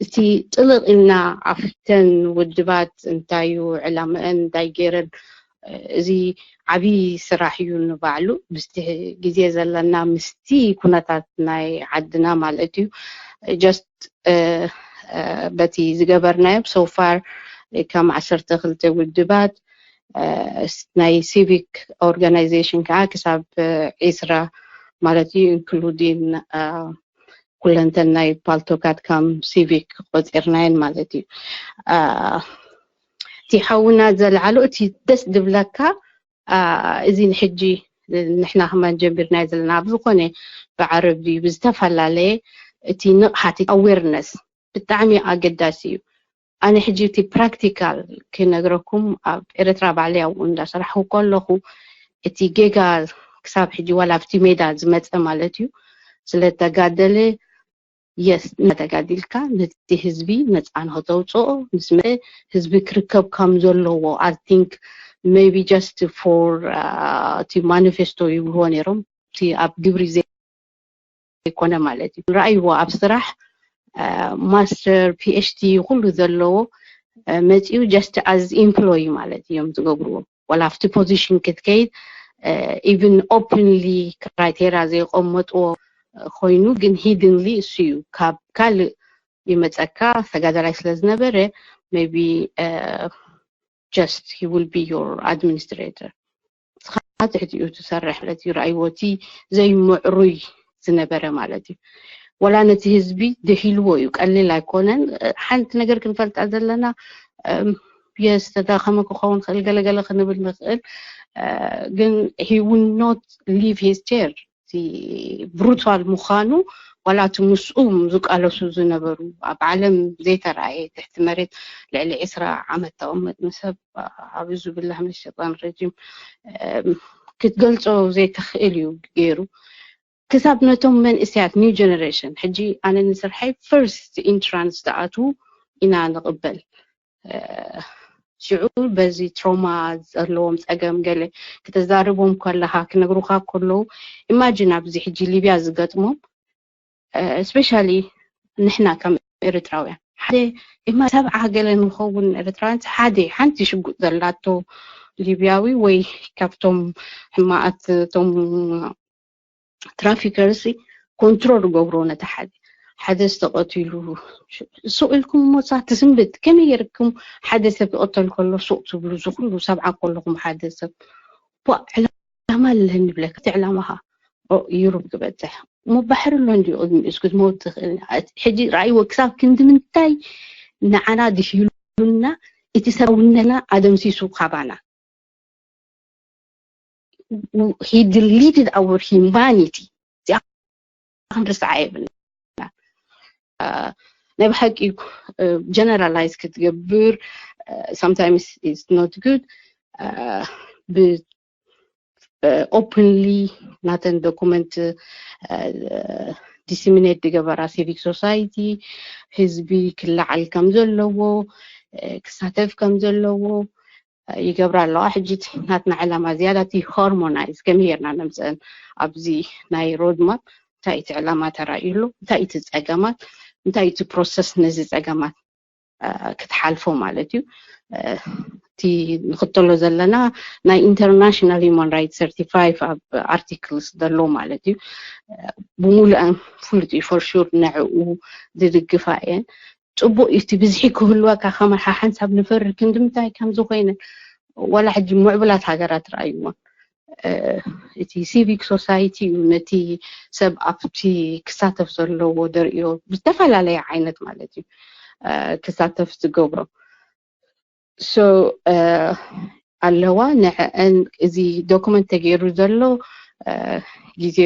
እቲ ጥልቕ ኢልና ኣብተን ውድባት እንታይ እዩ ዕላምአን እንታይ ገይረን እዚ ዓብዪ ስራሕ እዩ ንባዕሉ ምስቲ ግዜ ዘለና ምስቲ ኩነታት ናይ ዓድና ማለት እዩ just በቲ ዝገበርናዮ so far ከም ዓሰርተ ክልተ ውድባት ናይ civic organization ከዓ ክሳብ ዒስራ ማለት እዩ including ኩለንተን ናይ ፓልቶካት ከም civic ቆፂርናየን ማለት እዩ። እቲ ሓውና ዘልዓሎ እቲ ደስ ድብለካ እዚ ንሕጂ ንሕና ከማን ጀሚርናዮ ዘለና ኣብ ዝኾነ ብዓረብ ድዩ ብዝተፈላለየ እቲ ንቕሓት ኣዌርነስ ብጣዕሚ ኣገዳሲ እዩ። ኣነ ሕጂ እቲ ፕራክቲካል ክነግረኩም ኣብ ኤርትራ ባዕለይ ኣብኡ እንዳሰራሕኩ ከለኹ እቲ ጌጋ ክሳብ ሕጂ ዋላ ኣብቲ ሜዳ ዝመፀ ማለት እዩ ስለተጋደለ የስ እናተጋዲልካ ነቲ ህዝቢ ነፃ ንክተውፅኦ ምስ መፀ ህዝቢ ክርከብ ከም ዘለዎ I think maybe just for እቲ ማኒፌስቶ ይብልዎ ነይሮም እቲ ኣብ ግብሪ ዘይኮነ ማለት እዩ ረኣይዎ ኣብ ስራሕ ማስተር ፒኤችዲ ኩሉ ዘለዎ መፂኡ just as employee ማለት እዮም ዝገብርዎ ዋላ ኣብቲ position ክትከይድ even openly criteria ዘየቐመጥዎ ኮይኑ ግን hiddenly እሱ እዩ ካብ ካልእ ይመፀካ ተጋዳላይ ስለ ዝነበረ maybe just he will be your administrator ንስኻ ትሕቲኡ ትሰርሕ ማለት እዩ ረኣይዎ እቲ ዘይምዕሩይ ዝነበረ ማለት እዩ ወላ ነቲ ህዝቢ ድሒልዎ እዩ ቀሊል ኣይኮነን ሓንቲ ነገር ክንፈልጣ ዘለና የስ ተዳኸመ ክኸውን ክእል ገለገለ ክንብል ንክእል ግን he will not leave his chair እቲ ብሩታል ምዃኑ ዋላ እቲ ምስኡ ዝቃለሱ ዝነበሩ ኣብ ዓለም ዘይተረኣየ ትሕቲ መሬት ልዕሊ ዕስራ ዓመት ተቐምጥ ንሰብ ኣዑዙ ብላህ ምን ሸጣን ረጂም ክትገልፆ ዘይትኽእል እዩ ገይሩ ክሳብ ነቶም መንእሰያት new generation ሕጂ ኣነ ንስርሐይ first entrance ዝኣትዉ ኢና ንቕበል ሽዑ በዚ ትሮማ ዘለዎም ፀገም ገለ ክተዛርቦም ከለካ ክነግሩካ ከለዉ imagine ኣብዚ ሕጂ ሊብያ ዝገጥሞም especially ንሕና ከም ኤርትራውያን ሓደ እማ ሰብዓ ገለ ንኸውን ኤርትራውያን ሓደ ሓንቲ ሽጉጥ ዘላቶ ሊብያዊ ወይ ካብቶም ሕማኣት ቶም traffickers control ገብሮ ነቲ ሓደ ሓደ ዝተቐትሉ ሱቕ ኢልኩም ሞሳ ትስንብት ከመይ ገርኩም ሓደ ሰብ ይቐተል ከሎ ሱቕ ትብሉ ዝኩሉ ሰብዓ ከለኹም ሓደ ሰብ ቧ ዕላማ ኣለኒ ብለካ እቲ ዕላማኻ ዩሮፕ ክበፅሕ እሞ ባሕሪ ኣሎ እንዲ ቅድሚ እስኩ ትመውት ትኽእል ሕጂ ረኣይዎ ክሳብ ክንዲ ምንታይ ንዓና ድሂሉና እቲ ሰብነትና ኣደምሲሱ ካባና he deleted our humanity እዚኣ ክንርስዓ የብልና ናይ ብሓቂ generalize ክትገብር sometimes it's not good ኦፕንሊ ናተን ዶኩመንት ዲሲሚኔት ዝገበራ ሲቪክ ሶሳይቲ ህዝቢ ክለዓል ከም ዘለዎ ክሳተፍ ከም ዘለዎ ይገብራ ኣለዋ። ሕጂ ናትና ዕላማ ዝያዳ እቲ ሃርሞናይዝ ከመይ ጌርና ነምፅአን ኣብዚ ናይ ሮድማፕ እንታይ እቲ ዕላማ ተራእዩሉ እንታይ እቲ ፀገማት እንታይ እቲ ፕሮሰስ ነዚ ፀገማት ክትሓልፎ ማለት እዩ። እቲ ንኽተሎ ዘለና ናይ ኢንተርናሽናል ሂማን ራይት ሰርቲፋይቭ ኣብ ኣርቲክልስ ዘሎ ማለት እዩ። ብሙሉአን ፍሉጥ እዩ ፎር ሹር ንዕኡ ዝድግፋ እየን። ፅቡቅ እዩ እቲ ብዝሒ ክህልወካ ከመርሓ ሓንሳብ ንፈሪ ክንዲ ምንታይ ከምዚ ኮይነ ዋላ ሕጂ ምዕቡላት ሃገራት ረኣይዎን እቲ ሲቪክ ሶሳይቲ እዩ ነቲ ሰብ ኣብቲ ክሳተፍ ዘለዎ ደርእዮ ብዝተፈላለየ ዓይነት ማለት እዩ ክሳተፍ ዝገብሮ ሶ ኣለዋ ንዕአን እዚ ዶክመንት ተገይሩ ዘሎ ግዜ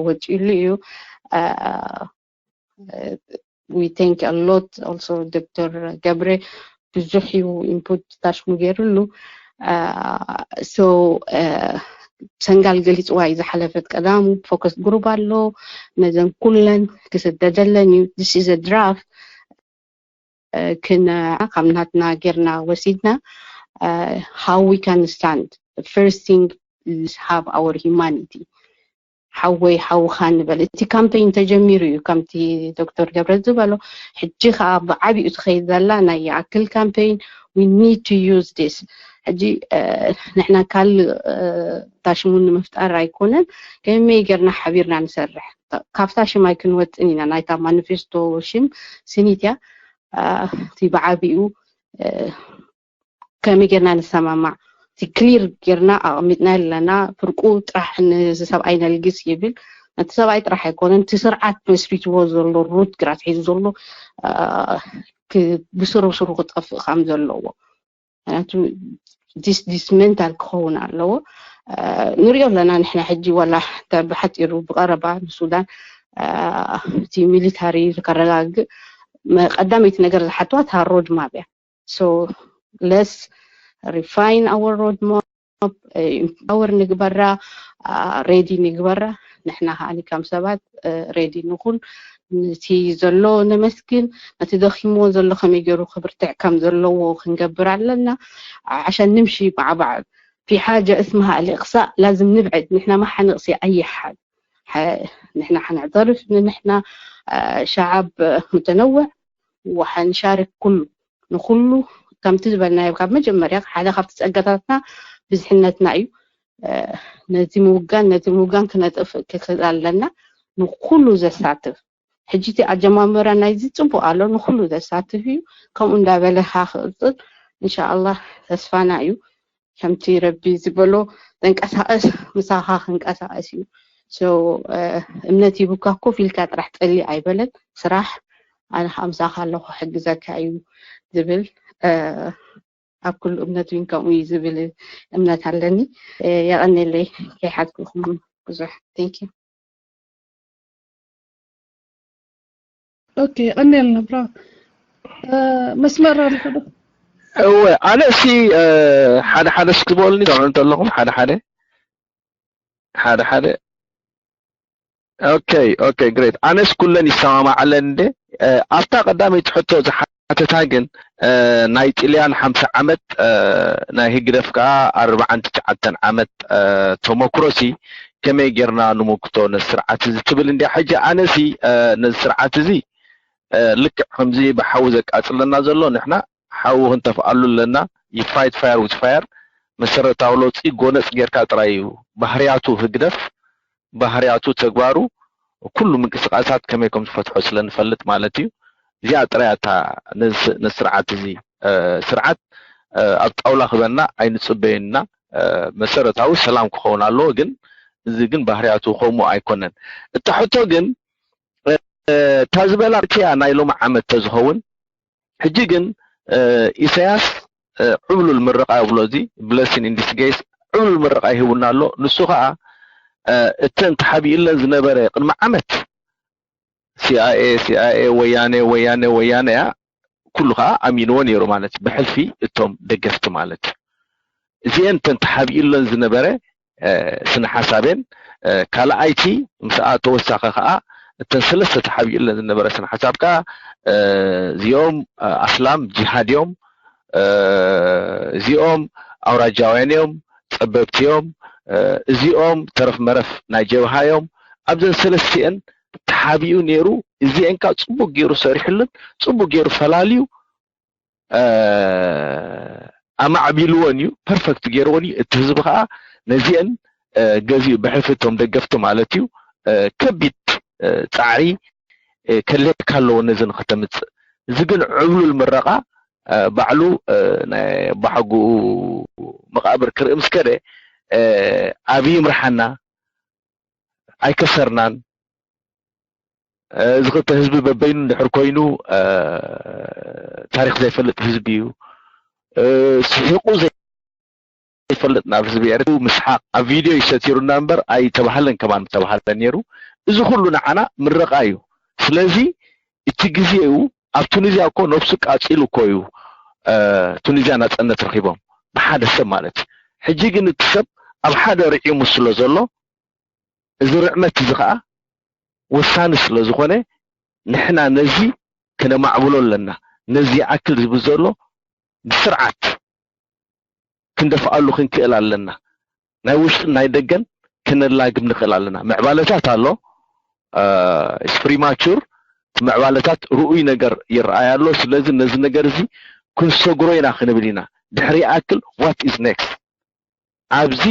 ወጭሉ እዩ we thank a lot also ዶክተር ገብረ ብዙሕ እዩ ኢንፑት ታሽሙ ገይሩሉ so ሰንጋል ገሊፅዋ እዩ ዝሓለፈት ቀዳሙ ፎከስ ግሩፕ ኣሎ ነዘን ኩለን ክስደደለን እዩ this is a draft ክን ካብ ናትና ጌርና ወሲድና how we can stand first thing is have our humanity ሓወይ ሓውኻ ንበል እቲ ካምፔይን ተጀሚሩ እዩ ከምቲ ዶክተር ገብረ ዝበሎ ሕጂ ከዓ ብዓብኡ ትኸይድ ዘላ ናይ ይኣክል ካምፔይን we need to use this ሕጂ ንሕና ካልእ ታሽሙ ንምፍጣር ኣይኮነን ከመይ ጌርና ሓቢርና ንሰርሕ ካብታ ሽማይ ክንወፅን ኢና ናይታ ማኒፌስቶ ሽም ስኒት እያ እቲ ብዓቢኡ ከመይ ጌርና ንሰማማዕ እቲ ክሊር ጌርና ኣቐሚጥና ኣለና ፍርቁ ጥራሕ ንሰብኣይ ነልግስ ይብል ነቲ ሰብኣይ ጥራሕ ኣይኮነን እቲ ስርዓት መስሪትዎ ዘሎ ሩት ግራት ሒዙ ዘሎ ብስሩ ስሩ ክጠፍእ ከም ዘለዎ ምክንያቱ ዲስዲስመንታል ክኸውን ኣለዎ ንሪኦ ኣለና ንሕና ሕጂ ዋላ ብሓፂሩ ብቀረባ ንሱዳን እቲ ሚሊታሪ ከረጋግእ ቀዳመይቲ ነገር ዝሓትዋ እታ ሮድ ማፕ እያ so let's refine our road map empower ንግበራ ሬዲ ንግበራ ንሕና ከዓ ከም ሰባት ሬዲ ንኹን ነቲ ዘሎ ነመስግን ነቲ ደኺምዎ ዘሎ ከመይ ገይሩ ክብርትዕ ከም ዘለዎ ክንገብር ኣለና ዓሻን ንምሺ ባዕባዕ في حاجة اسمها الإقصاء لازم نبعد نحن ما حنقصي أي حد ንሕና ሓነዕተርፍ ንሕና ሸዓብ ሙተነውዕ ወሓንሻርክ ኩሉ ንኩሉ ከምቲ ዝበልናዮ ካብ መጀመርያ ሓደ ካብቲ ፀጋታትና ብዝሕነትና እዩ ነዚ ምውጋን ነዚ ምውጋን ክነጥፍ ክክእል ኣለና ንኩሉ ዘሳትፍ ሕጂ እቲ ኣጀማምራ ናይዚ ፅቡቅ ኣሎ ንኩሉ ዘሳትፍ እዩ ከምኡ እንዳበለካ ክቅፅል እንሻኣላ ተስፋና እዩ ከምቲ ረቢ ዝበሎ ተንቀሳቀስ ምሳኻ ክንቀሳቀስ እዩ እምነት ሂቡካ ኮፍ ኢልካ ጥራሕ ፀሊ ኣይበለን ስራሕ ኣነ ከዓ ምሳኻ ኣለኹ ሕግዘካ እዩ ዝብል ኣብ ኩሉ እምነት እውን ከምኡ እዩ ዝብል እምነት ኣለኒ የቀኒለይ ከይሓዝኩኹም ብዙሕ thank you ኦኬ ቀኒልና ብራ መስመር ኣለኹ ዶ እወ ኣነ እሲ ሓደ ሓደ እስኪ ዝበሉኒ ሰምዑ እንተለኹም ሓደ ሓደ ሓደ ሓደ ኦኬ ኦኬ ግሬት ኣነስ ኩለን ይሰማማዓለን እንደ ኣብታ ቀዳመይቲ ሕቶ ዝሓተታ ግን ናይ ጥልያን ሓምሳ ዓመት ናይ ህግደፍ ከዓ ኣርባዓን ትሽዓተን ዓመት ተመክሮሲ ከመይ ጌርና ንምክቶ ነዚ ስርዓት እዚ ትብል እንዲያ ሕጂ ኣነሲ ነዚ ስርዓት እዚ ልክዕ ከምዚ ብሓዊ ዘቃፅለና ዘሎ ንሕና ሓዊ ክንተፍኣሉ ኣለና you fight fire with fire መሰረታዊ ለውጢ ጎነፅ ጌርካ ጥራይ እዩ ባህርያቱ ህግደፍ ባህርያቱ ተግባሩ ኩሉ ምንቅስቃሳት ከመይ ከም ዝፈትሖ ስለ ንፈልጥ ማለት እዩ እዚኣ ጥራይ እታ ንስርዓት እዚ ስርዓት ኣብ ጣውላ ክበና ኣይንፅበየና መሰረታዊ ሰላም ክኸውን ኣለዎ ግን እዚ ግን ባህርያቱ ከምኡ ኣይኮነን እታ ሕቶ ግን እታ ዝበላ እቲያ ናይ ሎሚ ዓመት ተዝኸውን ሕጂ ግን ኢሳያስ ዕብሉል ምርቃ ይብሎ እዚ blessing in disguise ዕብሉል ምርቃ ይህቡና ኣሎ ንሱ ከዓ እተን ተሓቢእለን ዝነበረ ቅድሚ ዓመት CIA CIA ወያነ ወያነ ወያነ እያ ኩሉ ከዓ ኣሚንዎ ነይሩ ማለት ብሕልፊ እቶም ደገፍቲ ማለት እዩ እዚአን እተን ተሓቢእለን ዝነበረ ስነ ሓሳብ እየን። ካልኣይቲ ምስኣ ተወሳኺ ከዓ እተን ሰለስተ ተሓቢኡለን ዝነበረ ስነ ሓሳብ ከዓ እዚኦም ኣስላም ጂሃድ እዮም፣ እዚኦም ኣውራጃውያን እዮም፣ ፀበብቲ እዮም፣ እዚኦም ተረፍ መረፍ ናይ ጀብሃ እዮም። ኣብዘን ሰለስቲአን ተሓቢኡ ነይሩ። እዚአን ከዓ ፅቡቅ ገይሩ ሰሪሕሉን ፅቡቅ ገይሩ ፈላልዩ ኣማዕቢልዎን እዩ፣ ፐርፈክት ገይርዎን እዩ። እቲ ህዝቢ ከዓ ነዚአን ገዚኡ ብሕልፊ እቶም ደገፍቲ ማለት እዩ ከቢድ ፃዕሪ ከድልየካ ኣለዎ ነዚ ንኸተምፅእ። እዚ ግን ዕብሉል ምረቓ ባዕሉ ናይ ኣባሓጉኡ መቓብር ክርኢ ምስ ከደ ኣብይ ይምርሓና ኣይከሰርናን። እዚ ክልተ ህዝቢ በበይኑ እንድሕር ኮይኑ ታሪክ ዘይፈልጥ ህዝቢ እዩ። ስሒቁ ዘይፈልጥ ናብ ህዝቢ ኤርትራ ምስሓቅ ኣብ ቪድዮ ይሰቲሩና እምበር ኣይተባሃለን ከማን ምተባሃለ ነይሩ። እዚ ኩሉ ንዓና ምረቃ እዩ። ስለዚ እቲ ግዜኡ ኣብ ቱኒዝያ እኮ ነብሱ ቃጺሉ እኮ እዩ ቱኒዝያ ናጽነት ረኺቦም ብሓደ ሰብ ማለት እዩ። ሕጂ ግን እቲ ሰብ ኣብ ሓደ ርዒሙ ስለ ዘሎ እዚ ርዕመት እዚ ከዓ ወሳኒ ስለ ዝኾነ ንሕና ነዚ ክነማዕብሎ ኣለና። ነዚ ይኣክል ዝብል ዘሎ ብስርዓት ክንደፍኣሉ ክንክእል ኣለና። ናይ ውሽጥን ናይ ደገን ክነላግብ ንኽእል ኣለና። ምዕባለታት ኣሎ፣ it's premature፣ ምዕባለታት ርኡይ ነገር ይረኣይ ኣሎ። ስለዚ ነዚ ነገር እዚ ክንሰግሮ ኢና ክንብል ኢና። ድሕሪ ይኣክል what is next? ኣብዚ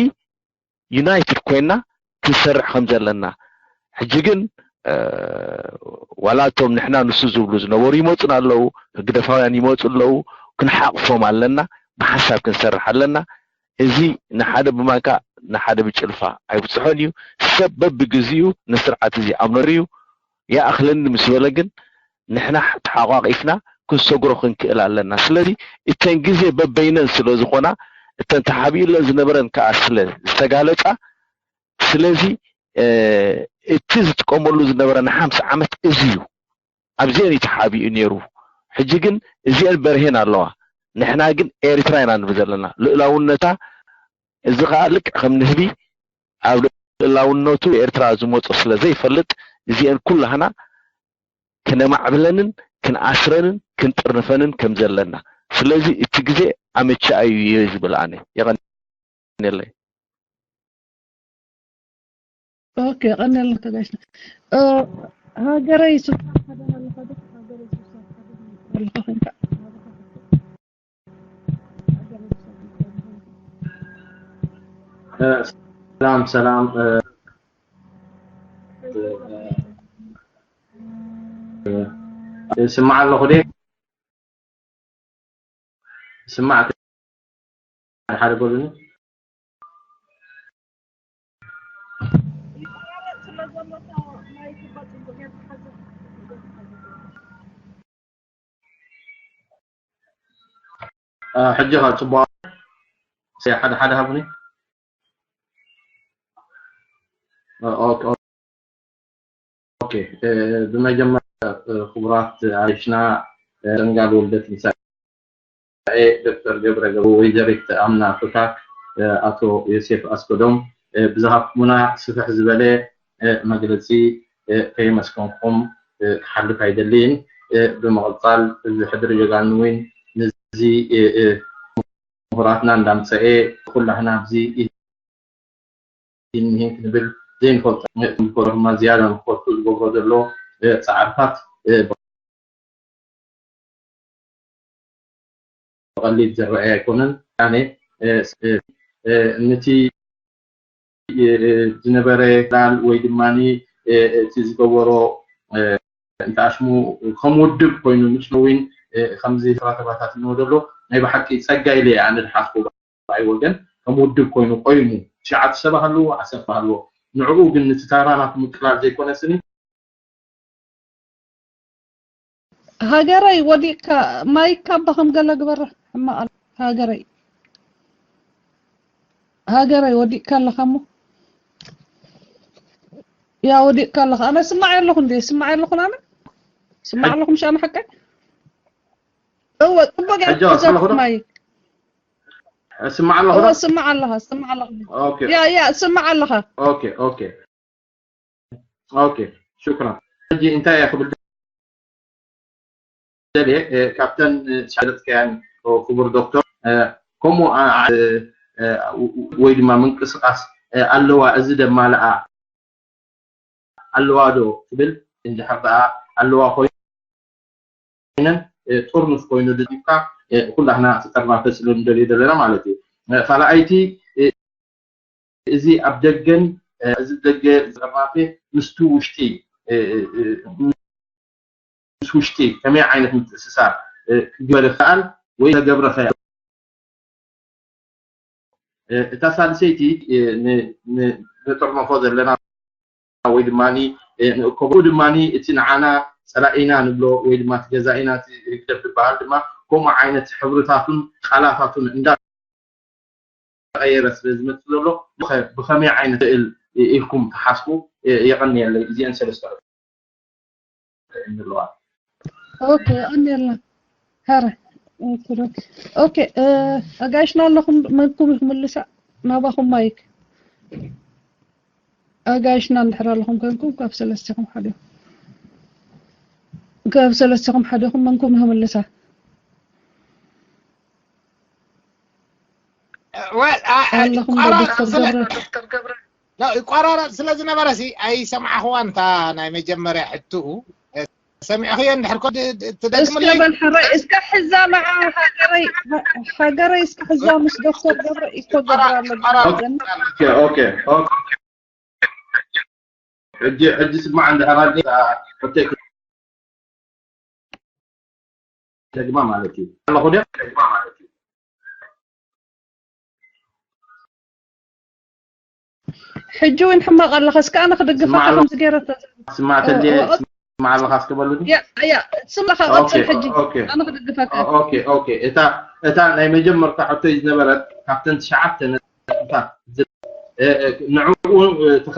ዩናይትድ ኮይና ክንሰርሕ ከም ዘለና። ሕጂ ግን ዋላ እቶም ንሕና ንሱ ዝብሉ ዝነበሩ ይመፁን ኣለዉ፣ ህግደፋውያን ይመፁ ኣለዉ። ክንሓቕፎም ኣለና፣ ብሓሳብ ክንሰርሕ ኣለና። እዚ ንሓደ ብማንካ ንሓደ ብጭልፋ ኣይብፅሖን እዩ። ሰብ በብግዚኡ ንስርዓት እዚ ኣምነሩ እዩ። ይኣኽለኒ ምስ በለ ግን ንሕና ተሓቋቒፍና ክንሰግሮ ክንክእል ኣለና። ስለዚ እተን ግዜ በበይነን ስለ ዝኾና እተን ተሓቢኡለን ዝነበረን ከዓ ስለ ዝተጋለፃ ስለዚ እቲ ዝጥቀመሉ ዝነበረ ንሓምሳ ዓመት እዚ እዩ። ኣብዚአን እዩ ተሓቢኡ ነይሩ። ሕጂ ግን እዚአን በርሄን ኣለዋ። ንሕና ግን ኤርትራ ኢና ንብል ዘለና። ልእላውነታ እዚ ከዓ ልክዕ ከም ንህቢ ኣብ ልእላውነቱ ኤርትራ ዝመፆ ስለ ዘይፈልጥ እዚአን ኩላህና ክነማዕብለንን ክንኣስረንን ክንጥርንፈንን ከም ዘለና። ስለዚ እቲ ግዜ ኣመቻ እዩ እየ ዝብል ኣነ። የቐንየለይ። ኦኬ፣ ቀንየልና ተጋሽ ሃገረይ ስሳ ሓደን ኣለኻ ዶ? ሃገረይ ስሳ ሓደን ኣለኻ ኮንካ ሰላም ሰላም። ስማዕ ኣለኹ ደ ስማዕ ሓደ በሉኒ። ሕጂ ኸ ፅቡቅ ሓደ ሓደ ሃቡኒ። ኦኬ፣ ብመጀመርያ ክቡራት ኣሪሽና ደንጋል ወልደ ትንሳኤ፣ ዶክተር ገብረ ገብሩ፣ ወይዘሪት ኣምና ፍካክ፣ ኣቶ ዮሴፍ ኣስገዶም ብዝሃብኩምና ስፍሕ ዝበለ መግለፂ ከየመስገንኩም ክሓልፍ ኣይደልይን። ብምቕፃል እዚ ሕድሪ ጀጋኑ እውን ነዚ ምሁራትና እንዳምፀኤ ኩላህና ኣብዚ እኒህን ክንብል ዘይንፈልጦ ንግበሮ ድማ ዝያዳ ንክፈቱ ዝገብሮ ዘሎ ፃዕርታት ብቐሊል ዝረኣይ ኣይኮነን። ኣነ ነቲ ዝነበረ ላል ወይ ድማ እቲ ዝገበሮ እንተኣሽሙ ከም ውድብ ኮይኑ ምጭነዊን ከምዚ ተባተባታት እንዎ ዘሎ ናይ ብሓቂ ፀጋ ኢለ ኣነ ዝሓስቦ ብኣይ ወገን ከም ውድብ ኮይኑ ቆይሙ ትሽዓተ ሰብ ሃልዎ ዓሰርተ ሃልዎ ንዕኡ ግን ንቲ ታራ ናቱ ምቅላል ዘይኮነ ስኒ ሃገረይ ወዲቕካ ማይካ እባ ከም ገለ ግበራ ሕማቕ ኣሎ ሃገረይ ሃገረይ ወዲቕካ ኣለኻ እሞ ያ ወዲቕካ ኣለኻ ኣነ ስማዕ ኣለኹ እንዴ ስማዕ ኣለኹ ኣነ ስማዕ ኣለኹ ምሽ ኣነ ሓቀይ እወ ጽቡቅ እያ ሕጂ ኣስማዕኹ ዶ? ማይ ስማዕ ኣለኹ እወ ዶ? ስማዕ ኣለኻ ስማዕ ኣለኻ ኦኬ ያ ያ ስማዕ ኣለኻ ኦኬ ኦኬ ኦኬ ሽክራን። ሕጂ እንታይ እየ ክብል ደልየ፣ እ፣ ካብተን፣ እ፣ ዝገለጽካያን፣ ኦ፣ ክቡር ዶክተር፣ እ፣ ከምኡ ኣ- ኣ- እ፣ እ፣ ወይ ድማ ምንቅስቃስ፣ እ፣ ኣለዋ፣ እዚ ደማልኣ ኣለዋ ዶ ትብል? እንድሕር ደኣ ኣለዋ ኮይነን፣ እ፣ ጥርኑፍ ኮይኑ ድካ፣ እ፣ ኩላህና እቲ ጠርናፈ ስለ ንደልዮ ዘለና ማለት እዩ። እ፣ ካልኣይቲ፣ እ፣ እዚ ኣብ ደገን፣ እ፣ እዚ ደገ እዚ ጠርናፈ ምስቲ ውሽጢ፣ እ፣ እ፣ እ፣ ምስ ውሽጢ ከመይ ዓይነት ምትእስሳር፣ እ፣ ክግበር ይኽኣል ወይ ተገብረ ኸ? እ፣ እታ ሳልሰይቲ፣ እ፣ ን- ን- ነጥርነፎ ዘለና ወይ ድማ ንእከቦ ድማ እቲ ንዓና ጸላኢና ንብሎ ወይ ድማ እቲ ገዛኢና እቲ ህግደፍ ዝበሃል ድማ ከምኡ ዓይነት ሕብርታቱን ቃላታቱን እንዳ ቀየረ ስለ ዝመጽእ ዘሎ ብኸ- ብኸመይ ዓይነት ስእል ኢልኩም ትሓስቡ? የቐንየለይ። እዚአን ሰለስተ ንብለዋ። ኦኬ ኣኔላ ሀረ ኦኬ ኦኬ እ፣ ኣጋይሽና ኣለኹም መንኩም ይክምልሳ ናባኹም ማይክ ኣጋይሽና እንድሕር ኣለኹም ኮንኩም ካብ ሰለስቲኹም ሓደ ካብ ሰለስቲኹም ሓደኹም መንኩም ይክምልሳ ወል- አ- አ- ኣለኹም ይቋራረጥ ዶክተር ስለ- ገብረ ላ- ይቋራረጥ ስለ ዝነበረ ሲ ኣይሰማዕኽዋን እታ ናይ መጀመርያ ሕትኡ ሰሚዕኽዮ እንድሕር ኮ ድ- ድ- እስከ ትደግምለይ በል ሕራይ እስከ ሕዛ መዓ ሃገረይ ሃገረይ እስከ ሕዛ ምስ ዶክተር ገብረ ኢኮ ገብረ ኣሎ ኦኬ ኦኬ ኦኬ ሕጂ ሕጂ ስማዕ እንድሕር ኣለ ሕቶይ ደግማ ማለት እዩ ኣለኹ ድያ ሕጂ እውን ሕማቕ ኣለኻ እስከ ኣነ ክድግፈካ ስማዕ ኣሎ- ከምዚ ገይረ ተ- ስማዕ ተልየ ኦ- ስማዕ ኣለኻ እስከ በሉኒ ያ ያ ስምኻ ኦኬ ቀጽል ሕጂ ኦኬ ኣነ ክድግፈካ ኦኬ ኦኬ እታ እታ ናይ መጀመርታ ሕቶይ ዝነበረት ካብተን ትሽዓተ ነጥብታት ዝ- እ- እ- ንዕኡ እ፣ ተኸ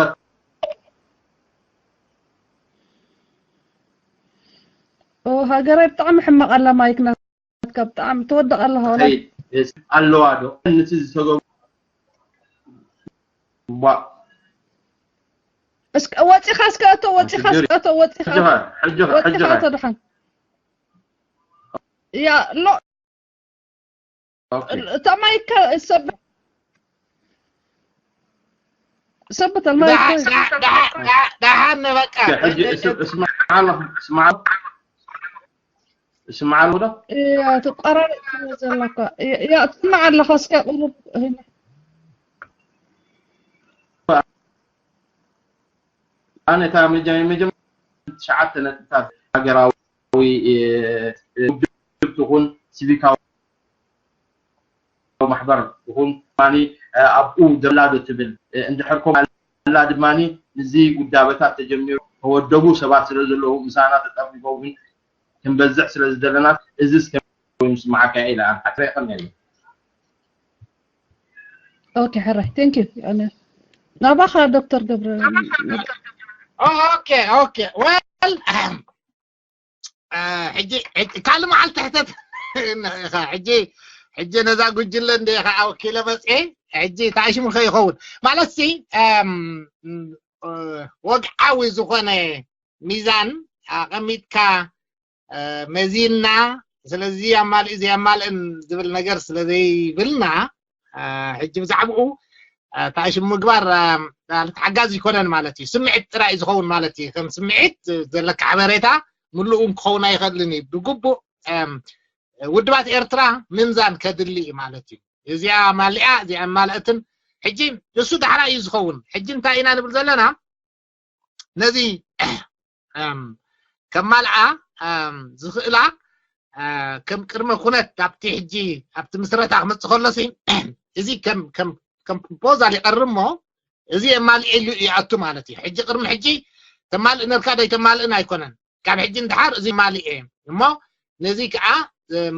ኦ ሃገራይ ብጣዕሚ ሕማቕ ኣላ ማይክ ናትካ ብጣዕሚ ትወድቕ ኣለኻ ወላ ትኸይድ ኣለዋ ዶ? ነቲ ዝተገብሩ ባ- እስከ ወፂኻ እስከ እቶ ወፂኻ ሽግር እስከ እቶ ወፂኻ ሕጂ ኸ- ሕጂ ኸ- ሕጂ ወፂኻ ኸ- እቶ ድሓን ያ ሎ ኦኬ። እታ ማይክ ሰብ ሰብተል ማይክ ደሓን በቃ ሕጂ እስ- እስማዕ ኣለኹ፣ እስማዕ ኣለኹ። እስማዕ ኣለኹ ዶ? እያ ትቆራረጥ ስለ ዘለካ እያ ትስማዕ ኣለኻ እስከ ቁሩብ ኣነ እታ መጀ- መጀመርያ ትሽዓተ ነጥብታት ሃገራዊ እ፣ እ፣ ውድብ ትኹን ሲቪካዊ ማሕበር ትኹን ድማ ኣብኡ ደላ ዶ ትብል እ፣ እንድሕር ከምኡ ኣላ ድማ እዚ ውዳበታት ተጀሚሩ ተወደቡ ሰባት ስለ ዘለዉ ምሳና ተጠርኒፎም እውን ክንበዝሕ ስለ ዝደለና እዚ እስከ ኮይኑ ስማዓካ ኢለ ኣንሓትረ ይቐንየለይ ኦኬ ሕራይ thank you ኣነ ናባኻ ዶክተር ገብረ ኦኬ ኦኬ well ሕጂ ሕጂ ካልእ መዓልቲ ሕተት ኢኻ ሕጂ ሕጂ ነዛ ጉጅለ እንደ ኢኻ ኣወኪለ መፅኤ ሕጂ ታሽሙ ከይኸውን ማለት ሲ ወግዓዊ ዝኾነ ሚዛን ኣቐሚጥካ መዚንና ስለዚ ኣማልእ ዘየማልእን ዝብል ነገር ስለዘይብልና ሕጂ ብዛዕባኡ ታሽሙ ምግባር ማለት ሓጋዚ ይኮነን ማለት እዩ። ስምዒት ጥራይ እዩ ዝኸውን ማለት እዩ። ከም ስምዒት ዘለካ ሓበሬታ ምሉእ እውን ክኸውን ኣይኽእልን እዩ። ብግቡእ ውድባት ኤርትራ ምምዛን ከድሊ እዩ ማለት እዩ። እዚኣ ማሊኣ እዚኣ ማልእትን ሕጂ እሱ ዳሕራ እዩ ዝኸውን። ሕጂ እንታይ ኢና ንብል ዘለና? ነዚ ከማልኣ ዝኽእላ ከም ቅድመ ኩነት ኣብቲ ሕጂ ኣብቲ ምስረታ ክመፅእ ከሎሲ እዚ ከም ከም ከም ፕሮፖዛል ይቐርብ እሞ እዚ የማልኤሉ ይኣቱ ማለት እዩ። ሕጂ ቅድሚ ሕጂ ተማልእ ነርካ ዶ ኣይተማልእን ኣይኮነን። ካብ ሕጂ ንድሓር እዚ ማልኤ እሞ ነዚ ከዓ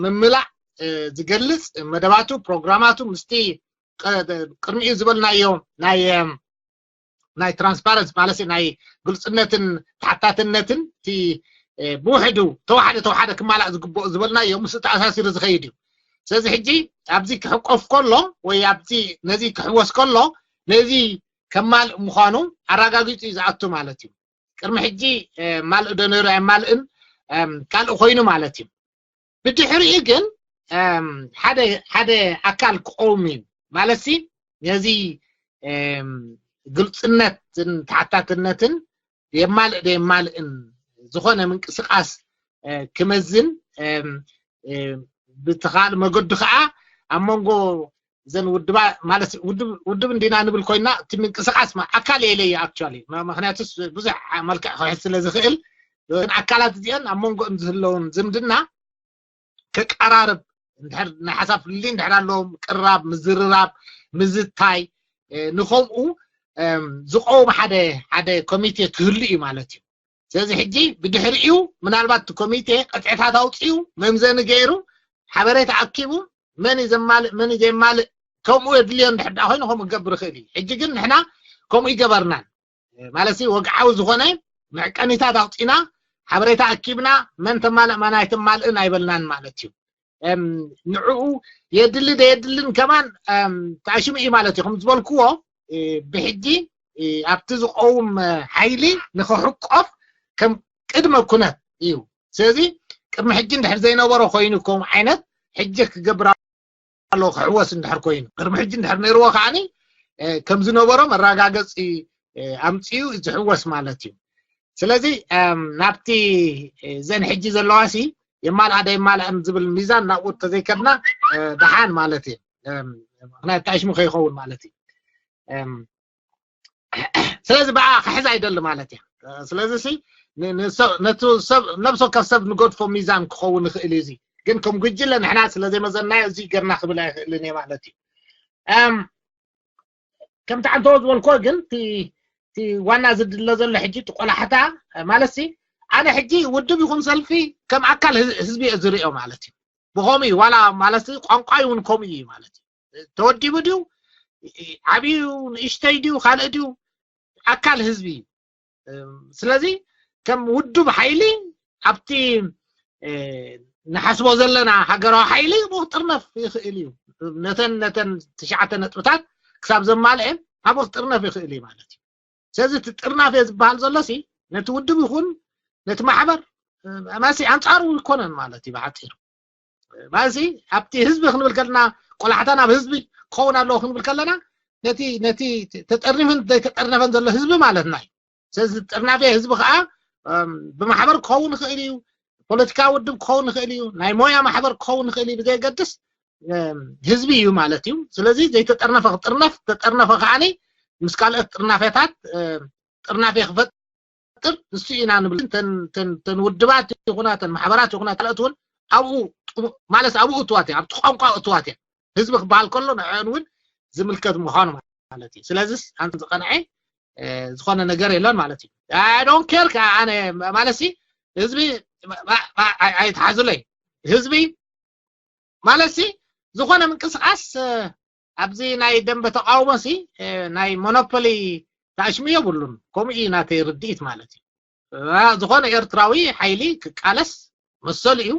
ምምላእ ዝገልፅ መደባቱ ፕሮግራማቱ ምስቲ ቅድሚኡ ዝበልናዮ ናይ ናይ ትራንስፓረንስ ማለት ናይ ግልፅነትን ተሓታትነትን እቲ ብውሕዱ ተዋሓደ ተዋሓደ ክማላእ ዝግብኦ ዝበልናዮ ምስ ተኣሳሲሩ ዝኸይድ እዩ። ስለዚ ሕጂ ኣብዚ ክሕቆፍ ከሎ ወይ ኣብዚ ነዚ ክሕወስ ከሎ ነዚ ከማልእ ምዃኑ ኣረጋጊጹ እዩ ዝኣቱ ማለት እዩ። ቅድሚ ሕጂ ማልእ ዶ ነይሩ ኣይማልእን ካልእ ኮይኑ ማለት እዩ። ብድሕሪኡ ግን ሓደ ሓደ ኣካል ክቆም እዩ ማለት ሲ ነዚ ግልፅነትን ተሓታትነትን የማልእ ዶ የማልእን ዝኾነ ምንቅስቃስ ክመዝን ብተኻል መገዱ ከዓ ኣብ መንጎ እዘን ውድባ ማለት ውድብ ውድብ እንዲና ንብል ኮይና እቲ ምንቅስቃስ ኣካል የለ እዩ ኣክቹዋሊ ምክንያቱስ ብዙሕ መልክዕ ክሕዝ ስለ ዝኽእል እዘን ኣካላት እዚአን ኣብ መንጎኦም ዝህለውን ዝምድና ከቀራርብ ናይ ሓሳብ ፍልልይ እንድሕር ኣለዎም ቅራብ ምዝርራብ ምዝታይ ንኸምኡ ዝቀውም ሓደ ሓደ ኮሚቴ ክህሉ እዩ ማለት እዩ። ስለዚ ሕጂ ብድሕሪኡ ምናልባት እቲ ኮሚቴ ቅጥዕታት ኣውፅኡ መምዘኒ ገይሩ ሓበሬታ ኣኪቡ መን እዩ ዘማልእ መን እዩ ዘይማልእ ከምኡ የድልዮ እንድሕር ዳ ኮይኑ ከምኡ ክገብር ይኽእል እዩ። ሕጂ ግን ንሕና ከምኡ ይገበርናን ማለት ወግዓዊ ዝኾነ መዕቀኒታት ኣውፂና ሓበሬታ ኣኪብና መን ተማልእ መን ኣይተማልእን ኣይበልናን ማለት እዩ። ንዕኡ የድሊ ዶ የድልን ከማን ተኣሽሙ እዩ ማለት እዩ። ከም ዝበልክዎ ብሕጂ ኣብቲ ዝቀውም ሓይሊ ንክሕቆፍ ከም ቅድመ ኩነት እዩ። ስለዚ ቅድሚ ሕጂ እንድሕር ዘይነበሮ ኮይኑ ከም ዓይነት ሕጂ ክገብር ኣለዎ ክሕወስ እንድሕር ኮይኑ ቅድሚ ሕጂ እንድሕር ነይርዎ ከዓኒ ከም ዝነበሮ መረጋገፂ ኣምፅኡ ዝሕወስ ማለት እዩ። ስለዚ ናብቲ ዘን ሕጂ ዘለዋ ሲ የማልኣ ዶ የማልኣን ዝብል ሚዛን ናብኡ ተዘይከድና ደሓን ማለት እዩ። ምክንያቱ ተኣሽሙ ከይኸውን ማለት እዩ። ስለዚ ብኣ ክሕዝ ኣይደሊ ማለት እያ። ስለዚ ሲ ነብሲ ወከፍ ሰብ ንገድፎ ሚዛን ክኸውን ይኽእል እዩ። እዚ ግን ከም ጉጅለ ንሕና ስለ ዘይመዘናዮ እዚ ገርና ክብል ኣይኽእልን እየ ማለት እዩ። ከምቲ ዓንተዎ ዝበልኮ ግን እቲ ዋና ዝድለ ዘሎ ሕጂ እቲ ቆላሕታ ማለት ሲ ኣነ ሕጂ ውድብ ይኹን ሰልፊ ከም ኣካል ህዝቢ እየ ዝሪኦ ማለት እዩ። ብኸምኡ እዩ ዋላ ማለት ቋንቋ እውን ከምኡ እዩ ማለት እዩ። ተወዲቡ ድዩ ዓብዩ ንእሽተይ ድዩ ካልእ ድዩ ኣካል ህዝቢ እዩ። ስለዚ ከም ውዱብ ሓይሊ ኣብቲ ንሓስቦ ዘለና ሃገራዊ ሓይሊ ብክጥርነፍ ይኽእል እዩ። ነተን ነተን ትሽዓተ ነጥብታት ክሳብ ዘማልአ ኣብ ክጥርነፍ ይኽእል እዩ ማለት እዩ። ስለዚ እቲ ጥርናፌ ዝበሃል ዘሎ ሲ ነቲ ውድብ ይኹን ነቲ ማሕበር ማሲ ኣንፃሩ ይኮነን ማለት እዩ። ብሓፂሩ ማሲ ኣብቲ ህዝቢ ክንብል ከለና ቆላሕታ ናብ ህዝቢ ክኸውን ኣለዎ ክንብል ከለና ነቲ ነቲ ተጠርኒፍን ዘይተጠርነፈን ዘሎ ህዝቢ ማለትና እዩ። ስለዚ ጥርናፌ ህዝቢ ከዓ ብማሕበር ክኸውን ይኽእል እዩ፣ ፖለቲካዊ ውድብ ክኸውን ይኽእል እዩ፣ ናይ ሞያ ማሕበር ክኸውን ይኽእል እዩ ብዘየገድስ ህዝቢ እዩ ማለት እዩ። ስለዚ ዘይተጠርነፈ ክጥርነፍ ተጠርነፈ ከዓኒ ምስ ካልኦት ጥርናፌታት ጥርናፌ ክፈጥር ንሱ ኢና ንብል። ተን ውድባት ይኹና ተን ማሕበራት ይኹና ካልኦት እውን ኣብኡ ማለት ኣብኡ እትዋት ኣብቲ ቋንቋ እትዋት ህዝቢ ክበሃል ከሎ ንዕን እውን ዝምልከት ምዃኑ ማለት እዩ። ስለዚስ ኣንተ ዝቐንዐ ዝኾነ ነገር የለን ማለት እዩ። ዶን ኬር ከዓ ኣነ ማለት ሲ ህዝቢ ኣይትሓዝለይ ህዝቢ ማለት ሲ ዝኾነ ምንቅስቃስ ኣብዚ ናይ ደንበ ተቃውሞ ሲ ናይ ሞኖፖሊ ተኣሽሙ የብሉን። ከምኡ እዩ ናተይ ርድኢት ማለት እዩ። ዝኾነ ኤርትራዊ ሓይሊ ክቃለስ መሰሉ እዩ።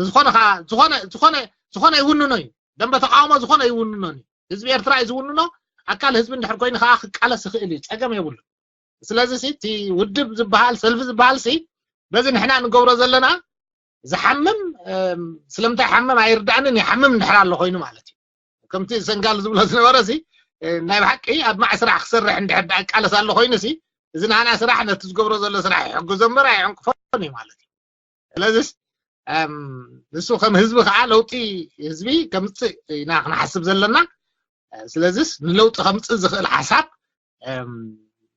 ዝኾነ ዝኾነ ይውንኖ እዩ። ደንበ ተቃውሞ ዝኾነ ይውንኖ እዩ። ህዝቢ ኤርትራ እዩ ዝውንኖ። ኣካል ህዝቢ እንድሕር ኮይኑ ከዓ ክቃለስ ይኽእል እዩ። ፀገም የብሉ። ስለዚ እቲ ውድብ ዝበሃል ሰልፊ ዝበሃል ሲ በዚ ንሕና ንገብሮ ዘለና ዝሓምም ስለምንታይ ሓምም ኣይርዳእንን ይሓምም እንድሕር ኣሎ ኮይኑ ማለት እዩ። ከምቲ ሰንጋል ዝብሎ ዝነበረ ሲ ናይ ብሓቂ ኣብ ማዕ ስራሕ ክሰርሕ እንድሕር ቃለስ ኣሎ ኮይኑ ሲ እዚ ናና ስራሕ ነቲ ዝገብሮ ዘሎ ስራሕ ይሕግዞ እምበር ኣይዕንቅፎን እዩ ማለት እዩ። ስለዚስ ንሱ ከም ህዝቢ ከዓ ለውጢ ህዝቢ ከምፅእ ኢና ክንሓስብ ዘለና። ስለዚስ ንለውጢ ከምፅእ ዝኽእል ሓሳብ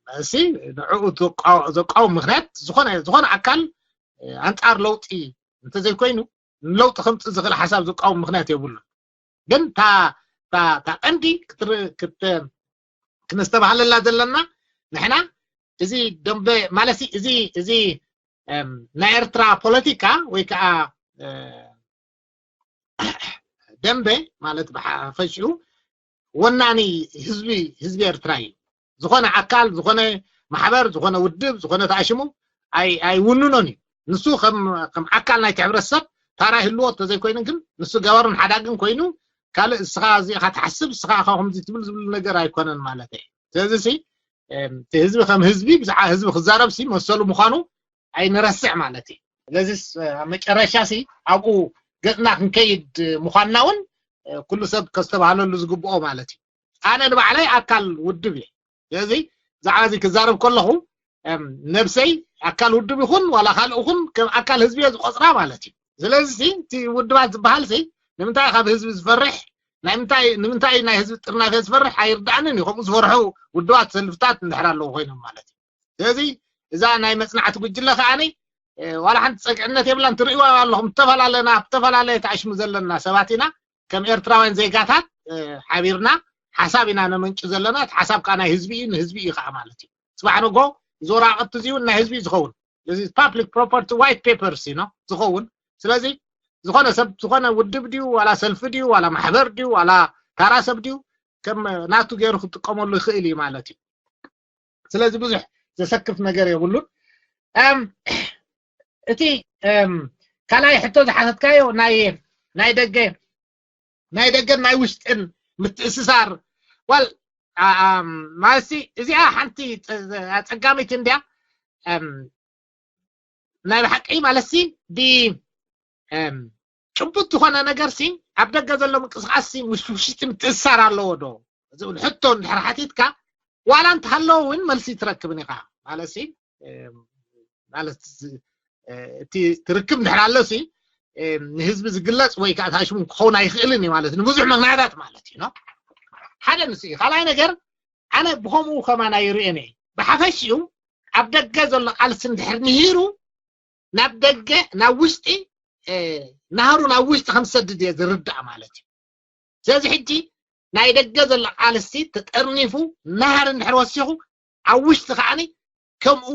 እሲ ንዕኡ ዘቃውም ምክንያት ዝኾነ ኣካል ኣንፃር ለውጢ እንተዘይኮይኑ ንለውጢ ከምፅእ ዝኽእል ሓሳብ ዝቃወም ምክንያት የብሉን። ግን እታ ቀንዲ ክነስተባሃለላ ዘለና ንሕና እዚ ደንበ ማለት እዚ እዚ ናይ ኤርትራ ፖለቲካ ወይ ከዓ ደንበ ማለት ብሓፈሽኡ ወናኒ ህዝቢ ህዝቢ ኤርትራ እዩ። ዝኾነ ኣካል ዝኾነ ማሕበር ዝኾነ ውድብ ዝኾነ ተኣሽሙ ኣይውንኖን እዩ። ንሱ ከም ኣካል ናይቲ ሕብረተሰብ ታራ ይህልዎ ተዘይኮይኑ ግን ንሱ ገባርን ሓዳግን ኮይኑ ካልእ እስኻ እዚኻ ትሓስብ እስኻ ኢኻ ከምዚ ትብል ዝብል ነገር ኣይኮነን ማለት እዩ። ስለዚ ሲ እቲ ህዝቢ ከም ህዝቢ ብዛዕባ ህዝቢ ክዛረብ ሲ መሰሉ ምዃኑ ኣይንረስዕ ማለት እዩ። ስለዚ መጨረሻ ሲ ኣብኡ ገፅና ክንከይድ ምዃንና እውን ኩሉ ሰብ ከስተባህለሉ ዝግብኦ ማለት እዩ። ኣነ ንባዕለይ ኣካል ውድብ እየ። ስለዚ ብዛዕባ እዚ ክዛረብ ከለኹ ነብሰይ ኣካል ውድብ ይኹን ዋላ ካልእ ይኹን ከም ኣካል ህዝቢ እየ ዝቆፅራ ማለት እዩ። ስለዚ እቲ ውድባት ዝበሃል ሲ ንምንታይ ካብ ህዝቢ ዝፈርሕ ናይ ምንታይ ንምንታይ ናይ ህዝቢ ጥርናፈ ዝፈርሕ ኣይርዳእንን እዩ። ከምኡ ዝፈርሑ ውድባት ሰልፍታት እንድሕር ኣለዉ ኮይኖም ማለት እዩ። ስለዚ እዛ ናይ መፅናዕቲ ጉጅለ ከዓኒ ዋላ ሓንቲ ፀግዕነት የብላን። ትርእይዋ ኣለኹም ዝተፈላለና ዝተፈላለየ ተኣሽሙ ዘለና ሰባት ኢና። ከም ኤርትራውያን ዜጋታት ሓቢርና ሓሳብ ኢና ነመንጭ ዘለና። እቲ ሓሳብ ከዓ ናይ ህዝቢ እዩ፣ ንህዝቢ እዩ ከዓ ማለት እዩ። ፅባሕ ንጎ እዚ ወረቃቅቲ እዚውን ናይ ህዝቢ እዩ ዝኸውን። እዚ public property white papers እዩ ዝኸውን። ስለዚ ዝኾነ ሰብ ዝኾነ ውድብ ድዩ ዋላ ሰልፊ ድዩ ዋላ ማሕበር ድዩ ዋላ ታራ ሰብ ድዩ ከም ናቱ ገይሩ ክጥቀመሉ ይኽእል እዩ ማለት እዩ። ስለዚ ብዙሕ ዘሰክፍ ነገር የብሉን። እቲ ካልኣይ ሕቶ ዝሓተትካዮ ናይ ናይ ደገ ናይ ደገን ናይ ውሽጥን ምትእስሳር ዋል ማለት እዚኣ ሓንቲ ኣፀጋሚት እንድያ ናይ ብሓቂ ማለት ሲ ብ ጭቡጥ ዝኾነ ነገር ሲ ኣብ ደገ ዘሎ ምንቅስቃስ ሲ ምስ ውሽጢ ምትእስሳር ኣለዎ ዶ ዝብል ሕቶ እንድሕር ሓቲትካ ዋላ እንተሃለዎ እውን መልሲ ትረክብን ኢኻ ማለት ሲ ማለት እቲ ትርክብ እንድሕር ኣሎ ሲ ንህዝቢ ዝግለፅ ወይ ከዓ ታሽሙ ክኸውን ኣይኽእልን እዩ ማለት ንብዙሕ ምክንያታት ማለት እዩ። ሓደ ንሱ እዩ። ካልኣይ ነገር ኣነ ብከምኡ ከማን ኣይርእን እየ። ብሓፈሽኡ ኣብ ደገ ዘሎ ቃልሲ እንድሕር ንሂሩ ናብ ደገ ናብ ውሽጢ ናህሩ ናብ ውሽጢ ከም ዝሰድድ እየ ዝርዳእ ማለት እዩ። ስለዚ ሕጂ ናይ ደገ ዘሎ ቃልሲ ተጠርኒፉ ናህሪ እንድሕር ወሲኹ ኣብ ውሽጢ ከዓኒ ከምኡ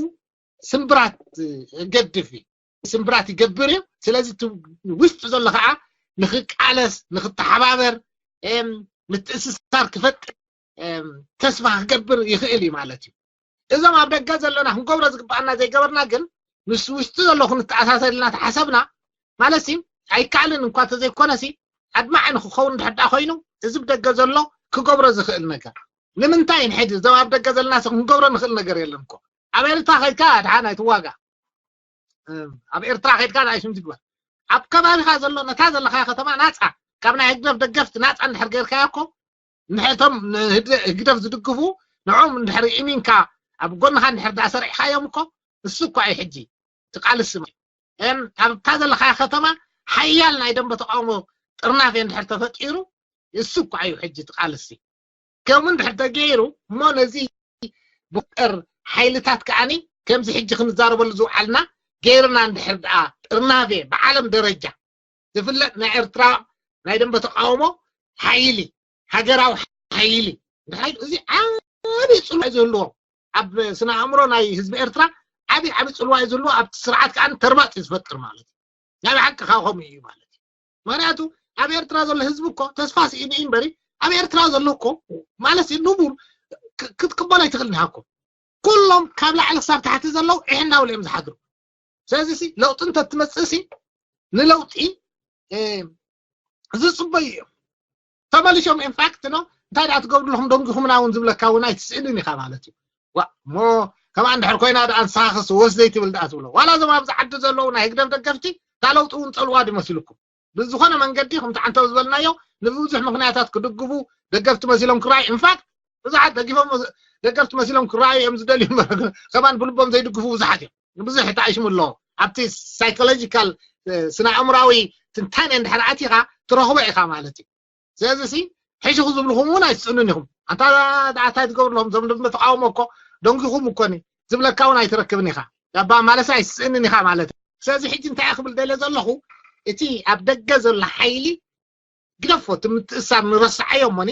ስምብራት ገድፍ እዩ። ስምብራት ይገብር እዩ። ስለዚ ውሽጢ ዘሎ ከዓ ንክቃለስ ንክተሓባበር ምትእስሳር ክፈጥር ተስፋ ክገብር ይኽእል እዩ ማለት እዩ። እዞም ኣብ ደገ ዘለና ክንገብሮ ዝግባኣና ዘይገበርና ግን ምስ ውሽጢ ዘሎ ክንተኣሳሰር ኢልና ተሓሰብና ማለት ሲ ኣይከኣልን እንኳ ተዘይኮነ ሲ ኣድማዒ ንክኸውን ድሕር ደኣ ኮይኑ እዚ ብደገ ዘሎ ክገብሮ ዝኽእል ነገር ንምንታይ ንሕድ እዞም ኣብ ደገ ዘለና ሲ ክንገብሮ ንኽእል ነገር የለን እኮ። ኣብ ኤርትራ ከይድካ ድሓን ኣይትዋጋ ኣብ ኤርትራ ከይድካ ንኣይ ሽም ትግበር ኣብ ከባቢኻ ዘሎ ነታ ዘለኻዮ ከተማ ናፃ ካብ ናይ ህግደፍ ደገፍቲ ናፃ እንድሕር ገይርካዮ እኮ ንሕቶም ንህግደፍ ዝድግፉ ንዕኦም እንድሕር ኢሚንካ ኣብ ጎንኻ እንድሕር ዳኣ ሰሪዕካዮም እኮ እሱ እኮ እዩ ሕጂ ትቃልስ ኣብታ ዘለኻዮ ከተማ ሓያል ናይ ደንበ ተቃውሞ ጥርናፌ እንድሕር ተፈጢሩ እሱ እኮ እዩ ሕጂ ትቃልሲ ከምኡ እንድሕር ተገይሩ እሞ ነዚ ብቁጠር ሓይልታት ከዓኒ ከምዚ ሕጂ ክንዛረበሉ ዝውዓልና ገይርና እንድሕር ደኣ ጥርናፌ ብዓለም ደረጃ ዝፍለጥ ናይ ኤርትራ ናይ ደንበ ተቃውሞ ሓይሊ ሃገራዊ ሓይሊ ሓይሊ እዚ ዓብዪ ፅልዋ ዝህልዎ ኣብ ስነ ኣእምሮ ናይ ህዝቢ ኤርትራ ዓብዪ ዓብዪ ፅልዋ ዝህልዎ ኣብቲ ስርዓት ከዓ ተርባፅ ዝፈጥር ማለት እዩ። ናይ ብሓቂ ካብ ከምኡ እዩ ማለት እዩ። ምክንያቱ ኣብ ኤርትራ ዘሎ ህዝቢ እኮ ተስፋ ስኢኑ እዩ እምበሪ ኣብ ኤርትራ ዘሎ እኮ ማለት እዩ ንቡር ክትቅበሎ ኣይትኽእል ንሃኮ ኩሎም ካብ ላዕሊ ክሳብ ታሕቲ ዘለዉ ኢሕናውሉ እዮም ዝሓድሩ። ስለዚ ሲ ለውጢ እንተትመፅእ ሲ ንለውጢ ዝፅበዩ እዮም። ተመሊሾም ኢንፋክት ኖ እንታይ ደኣ ትገብሩ ኣለኹም ደንጊኹምና እውን ዝብለካ እውን ኣይትስእንን ኢኻ ማለት እዩ። ዋ እሞ ከምኣ እንድሕር ኮይና ደኣ ንስኻ ክስ ወስ ዘይትብል ደኣ ትብሎ ዋላ እዞም ኣብዚ ዓዲ ዘለዉ ናይ ህግደፍ ደገፍቲ እታ ለውጢ እውን ፀልዋ ድዩ መሲልኩም ብዝኾነ መንገዲ ከምቲ ዓንተው ዝበልናዮ ንብዙሕ ምክንያታት ክድግፉ ደገፍቲ መሲሎም ክረኣዩ ኢንፋክት ብዙሓት ደጊፎም ደገፍቲ መሲሎም ክረኣዩ እዮም ዝደልዩ ከማን ብልቦም ዘይድግፉ ብዙሓት እዮም። ብዙሕ ተኣሽሙ ኣለዎ ኣብቲ ሳይኮሎጂካል ስነ ኣእምራዊ ትንታኔ እንድሕር ኣቲኻ ትረኽቦ ኢኻ ማለት እዩ። ስለዚ ሲ ሕሽኹ ዝብልኹም እውን ኣይትስእኑን ኢኹም። ኣንታ እንታይ ትገብሩ ኣለኹም ዞም ድማ ተቃውሞ እኮ ደንጊኹም እኮኒ ዝብለካ እውን ኣይትረክብን ኢኻ። ዳባ ማለት ኣይትስእንን ኢኻ ማለት እዩ። ስለዚ ሕጂ እንታይ ክብል ደለ ዘለኹ እቲ ኣብ ደገ ዘሎ ሓይሊ ግደፎ እቲ ምትእሳር ንረስዓዮ እሞኒ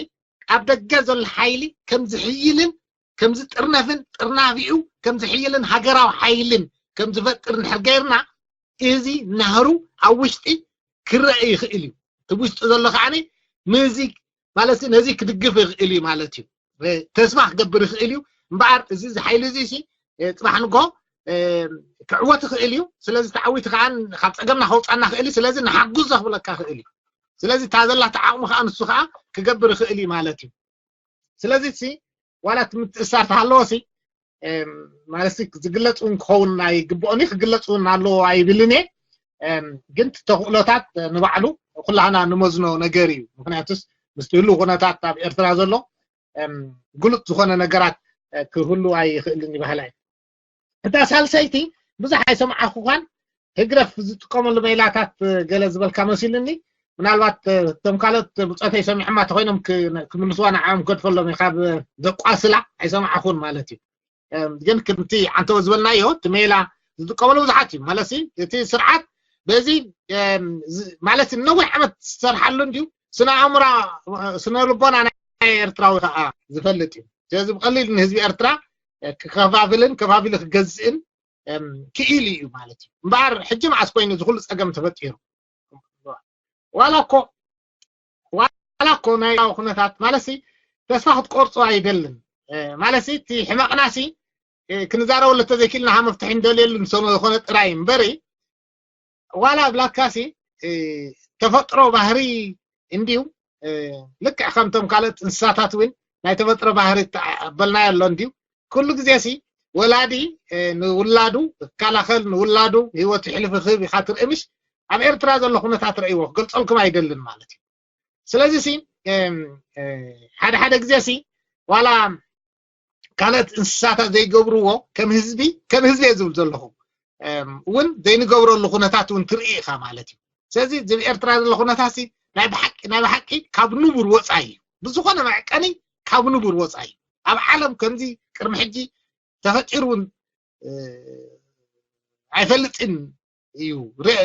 ኣብ ደገ ዘሎ ሓይሊ ከም ዝሕይልን ከም ዝጥርነፍን ጥርናፊኡ ከም ዝሕይልን ሃገራዊ ሓይልን ከም ዝፈጥር እንድሕር ገይርና እዚ ናህሩ ኣብ ውሽጢ ክረአ ይኽእል እዩ። እቲ ውሽጢ ዘሎ ከዓኒ ምዚ ማለት ነዚ ክድግፍ ይኽእል እዩ ማለት እዩ። ተስፋ ክገብር ይኽእል እዩ። እምበኣር እዚ ሓይሊ እዚ ሲ ፅባሕ ንጎ ክዕወት ይኽእል እዩ። ስለዚ ተዓዊቱ ከዓ ካብ ፀገምና ከውፃና ክእል እዩ። ስለዚ ንሓጉዞ ክብለካ ክእል እዩ። ስለዚ እታ ዘላታ ዓቕሚ ከዓ ንሱ ከዓ ክገብር ይኽእል እዩ ማለት እዩ። ስለዚ ሲ ዋላ እቲ ምትእሳር ተሃለዎ ሲ ማለት ዝግለፅ እውን ክኸውን ኣይግብኦን እዩ። ክግለፅ እውን ኣለዎ ኣይብልን እየ። ግን ተኽእሎታት ንባዕሉ ኩላህና ንመዝኖ ነገር እዩ። ምክንያቱስ ምስቲ ህሉ ኩነታት ኣብ ኤርትራ ዘሎ ግሉፅ ዝኾነ ነገራት ክህሉ ኣይኽእልን ይባህላ እዩ። እታ ሳልሰይቲ ብዙሕ ኣይሰምዓኹኳን። ህግደፍ ዝጥቀመሉ ሜላታት ገለ ዝበልካ መሲልኒ። ምናልባት እቶም ካልኦት ብፆተይ ሰሚዕማ ተኮይኖም ክምልስዋ ንዓኦም ገድፈሎም እዩ። ካብ ዘቋስላ ኣይሰምዓኹን ማለት እዩ። ግን ከምቲ ዓንተወ ዝበልናዮ እቲ ሜላ ዝጥቀመሉ ብዙሓት እዩ ማለት እቲ ስርዓት በዚ ማለት ነዊሕ ዓመት ዝሰርሓሉ እንድዩ። ስነ ኣእምራ ስነ ልቦና ናይ ኤርትራዊ ከዓ ዝፈልጥ እዩ። ስለዚ ብቀሊል ንህዝቢ ኤርትራ ክከፋፍልን ከፋፊሉ ክገዝእን ክኢሉ እዩ ማለት እዩ። እምበኣር ሕጂ መዓስ ኮይኑ እዚ ኩሉ ፀገም ተፈጢሩ? ዋላ እኮ ዋላ እኮ ናይ ኩነታት ማለት ተስፋ ክትቆርፁ ኣይደልን ማለት እቲ ሕመቕናሲ ክንዛረበሉ ተዘይክልና መፍትሒ እንደልየሉ ንሰኖ ዝኾነ ጥራይ እምበሪ ዋላ ብላካሲ ተፈጥሮ ባህሪ እንድዩ። ልክዕ ከምቶም ካልኦት እንስሳታት እውን ናይ ተፈጥሮ ባህሪ ተበልናዮ ኣሎ እንድዩ። ኩሉ ግዜ ሲ ወላዲ ንውላዱ ክከላኸል ንውላዱ ህይወት ይሕልፍ ክህብ ኢኻ ትርኢ ምሽ ኣብ ኤርትራ ዘሎ ኩነታት ረእይዎ ክገልፀልኩም ኣይደልን ማለት እዩ። ስለዚ ሲ ሓደ ሓደ ግዜ ሲ ዋላ ካልኦት እንስሳታት ዘይገብርዎ ከም ህዝቢ ከም ህዝቢ እየ ዝብል ዘለኹ እውን ዘይንገብረሉ ኩነታት እውን ትርኢ ኢኻ ማለት እዩ። ስለዚ እዚ ኤርትራ ዘሎ ኩነታት ሲ ናይ ብሓቂ ናይ ብሓቂ ካብ ንቡር ወፃኢ እዩ። ብዝኾነ መዕቀኒ ካብ ንቡር ወፃኢ እዩ። ኣብ ዓለም ከምዚ ቅድሚ ሕጂ ተፈጢሩ እውን ኣይፈልጥን እዩ።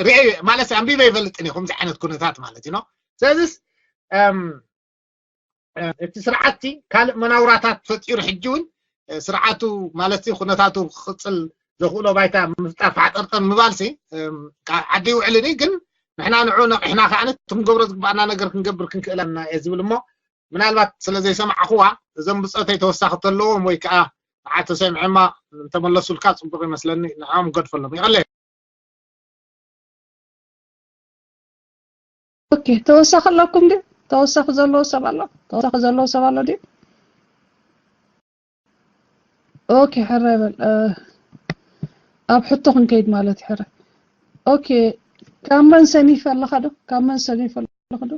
ርአ ማለት ኣንቢበ ይፈልጥን እዩ ከምዚ ዓይነት ኩነታት ማለት እዩ። ስለዚስ እቲ ስርዓትቲ ካልእ መናውራታት ፈጢሩ ሕጂ እውን ስርዓቱ ማለት ኩነታቱ ክቅፅል ዘኽእሎ ባይታ ምፍጣር ፋዕጠርጠር ምባልሲ ዓዲ ይውዕልን እዩ። ግን ንሕና ንዑ ነቂሕና ከዓ ክንገብሮ ዝግባኣና ነገር ክንገብር ክንክእለና እየ ዝብል እሞ ምናልባት ስለ ዘይሰማዕኽዋ እዞም ብፆተይ ተወሳኺ ተለዎም ወይ ከዓ ንዓ ተሰሚዖማ እንተመለሱልካ ፅቡቅ ይመስለኒ። ንዕኦም ገድፈሎም ይቀለ ኦኬ ተወሳኺ ኣለኩም ድዩ? ተወሳኺ ዘለዎ ሰብ ኣሎ? ተወሳኺ ዘለዎ ሰብ ኣሎ ድዩ? ኦኬ ሕራይ በል ኣብ ሕቶ ክንከይድ ማለት እዩ ሕራይ። ኦኬ ካብ መን ሰኒፈ ኣለኻ ዶ? ካብ መን ሰኒፈ ኣለኻ ዶ?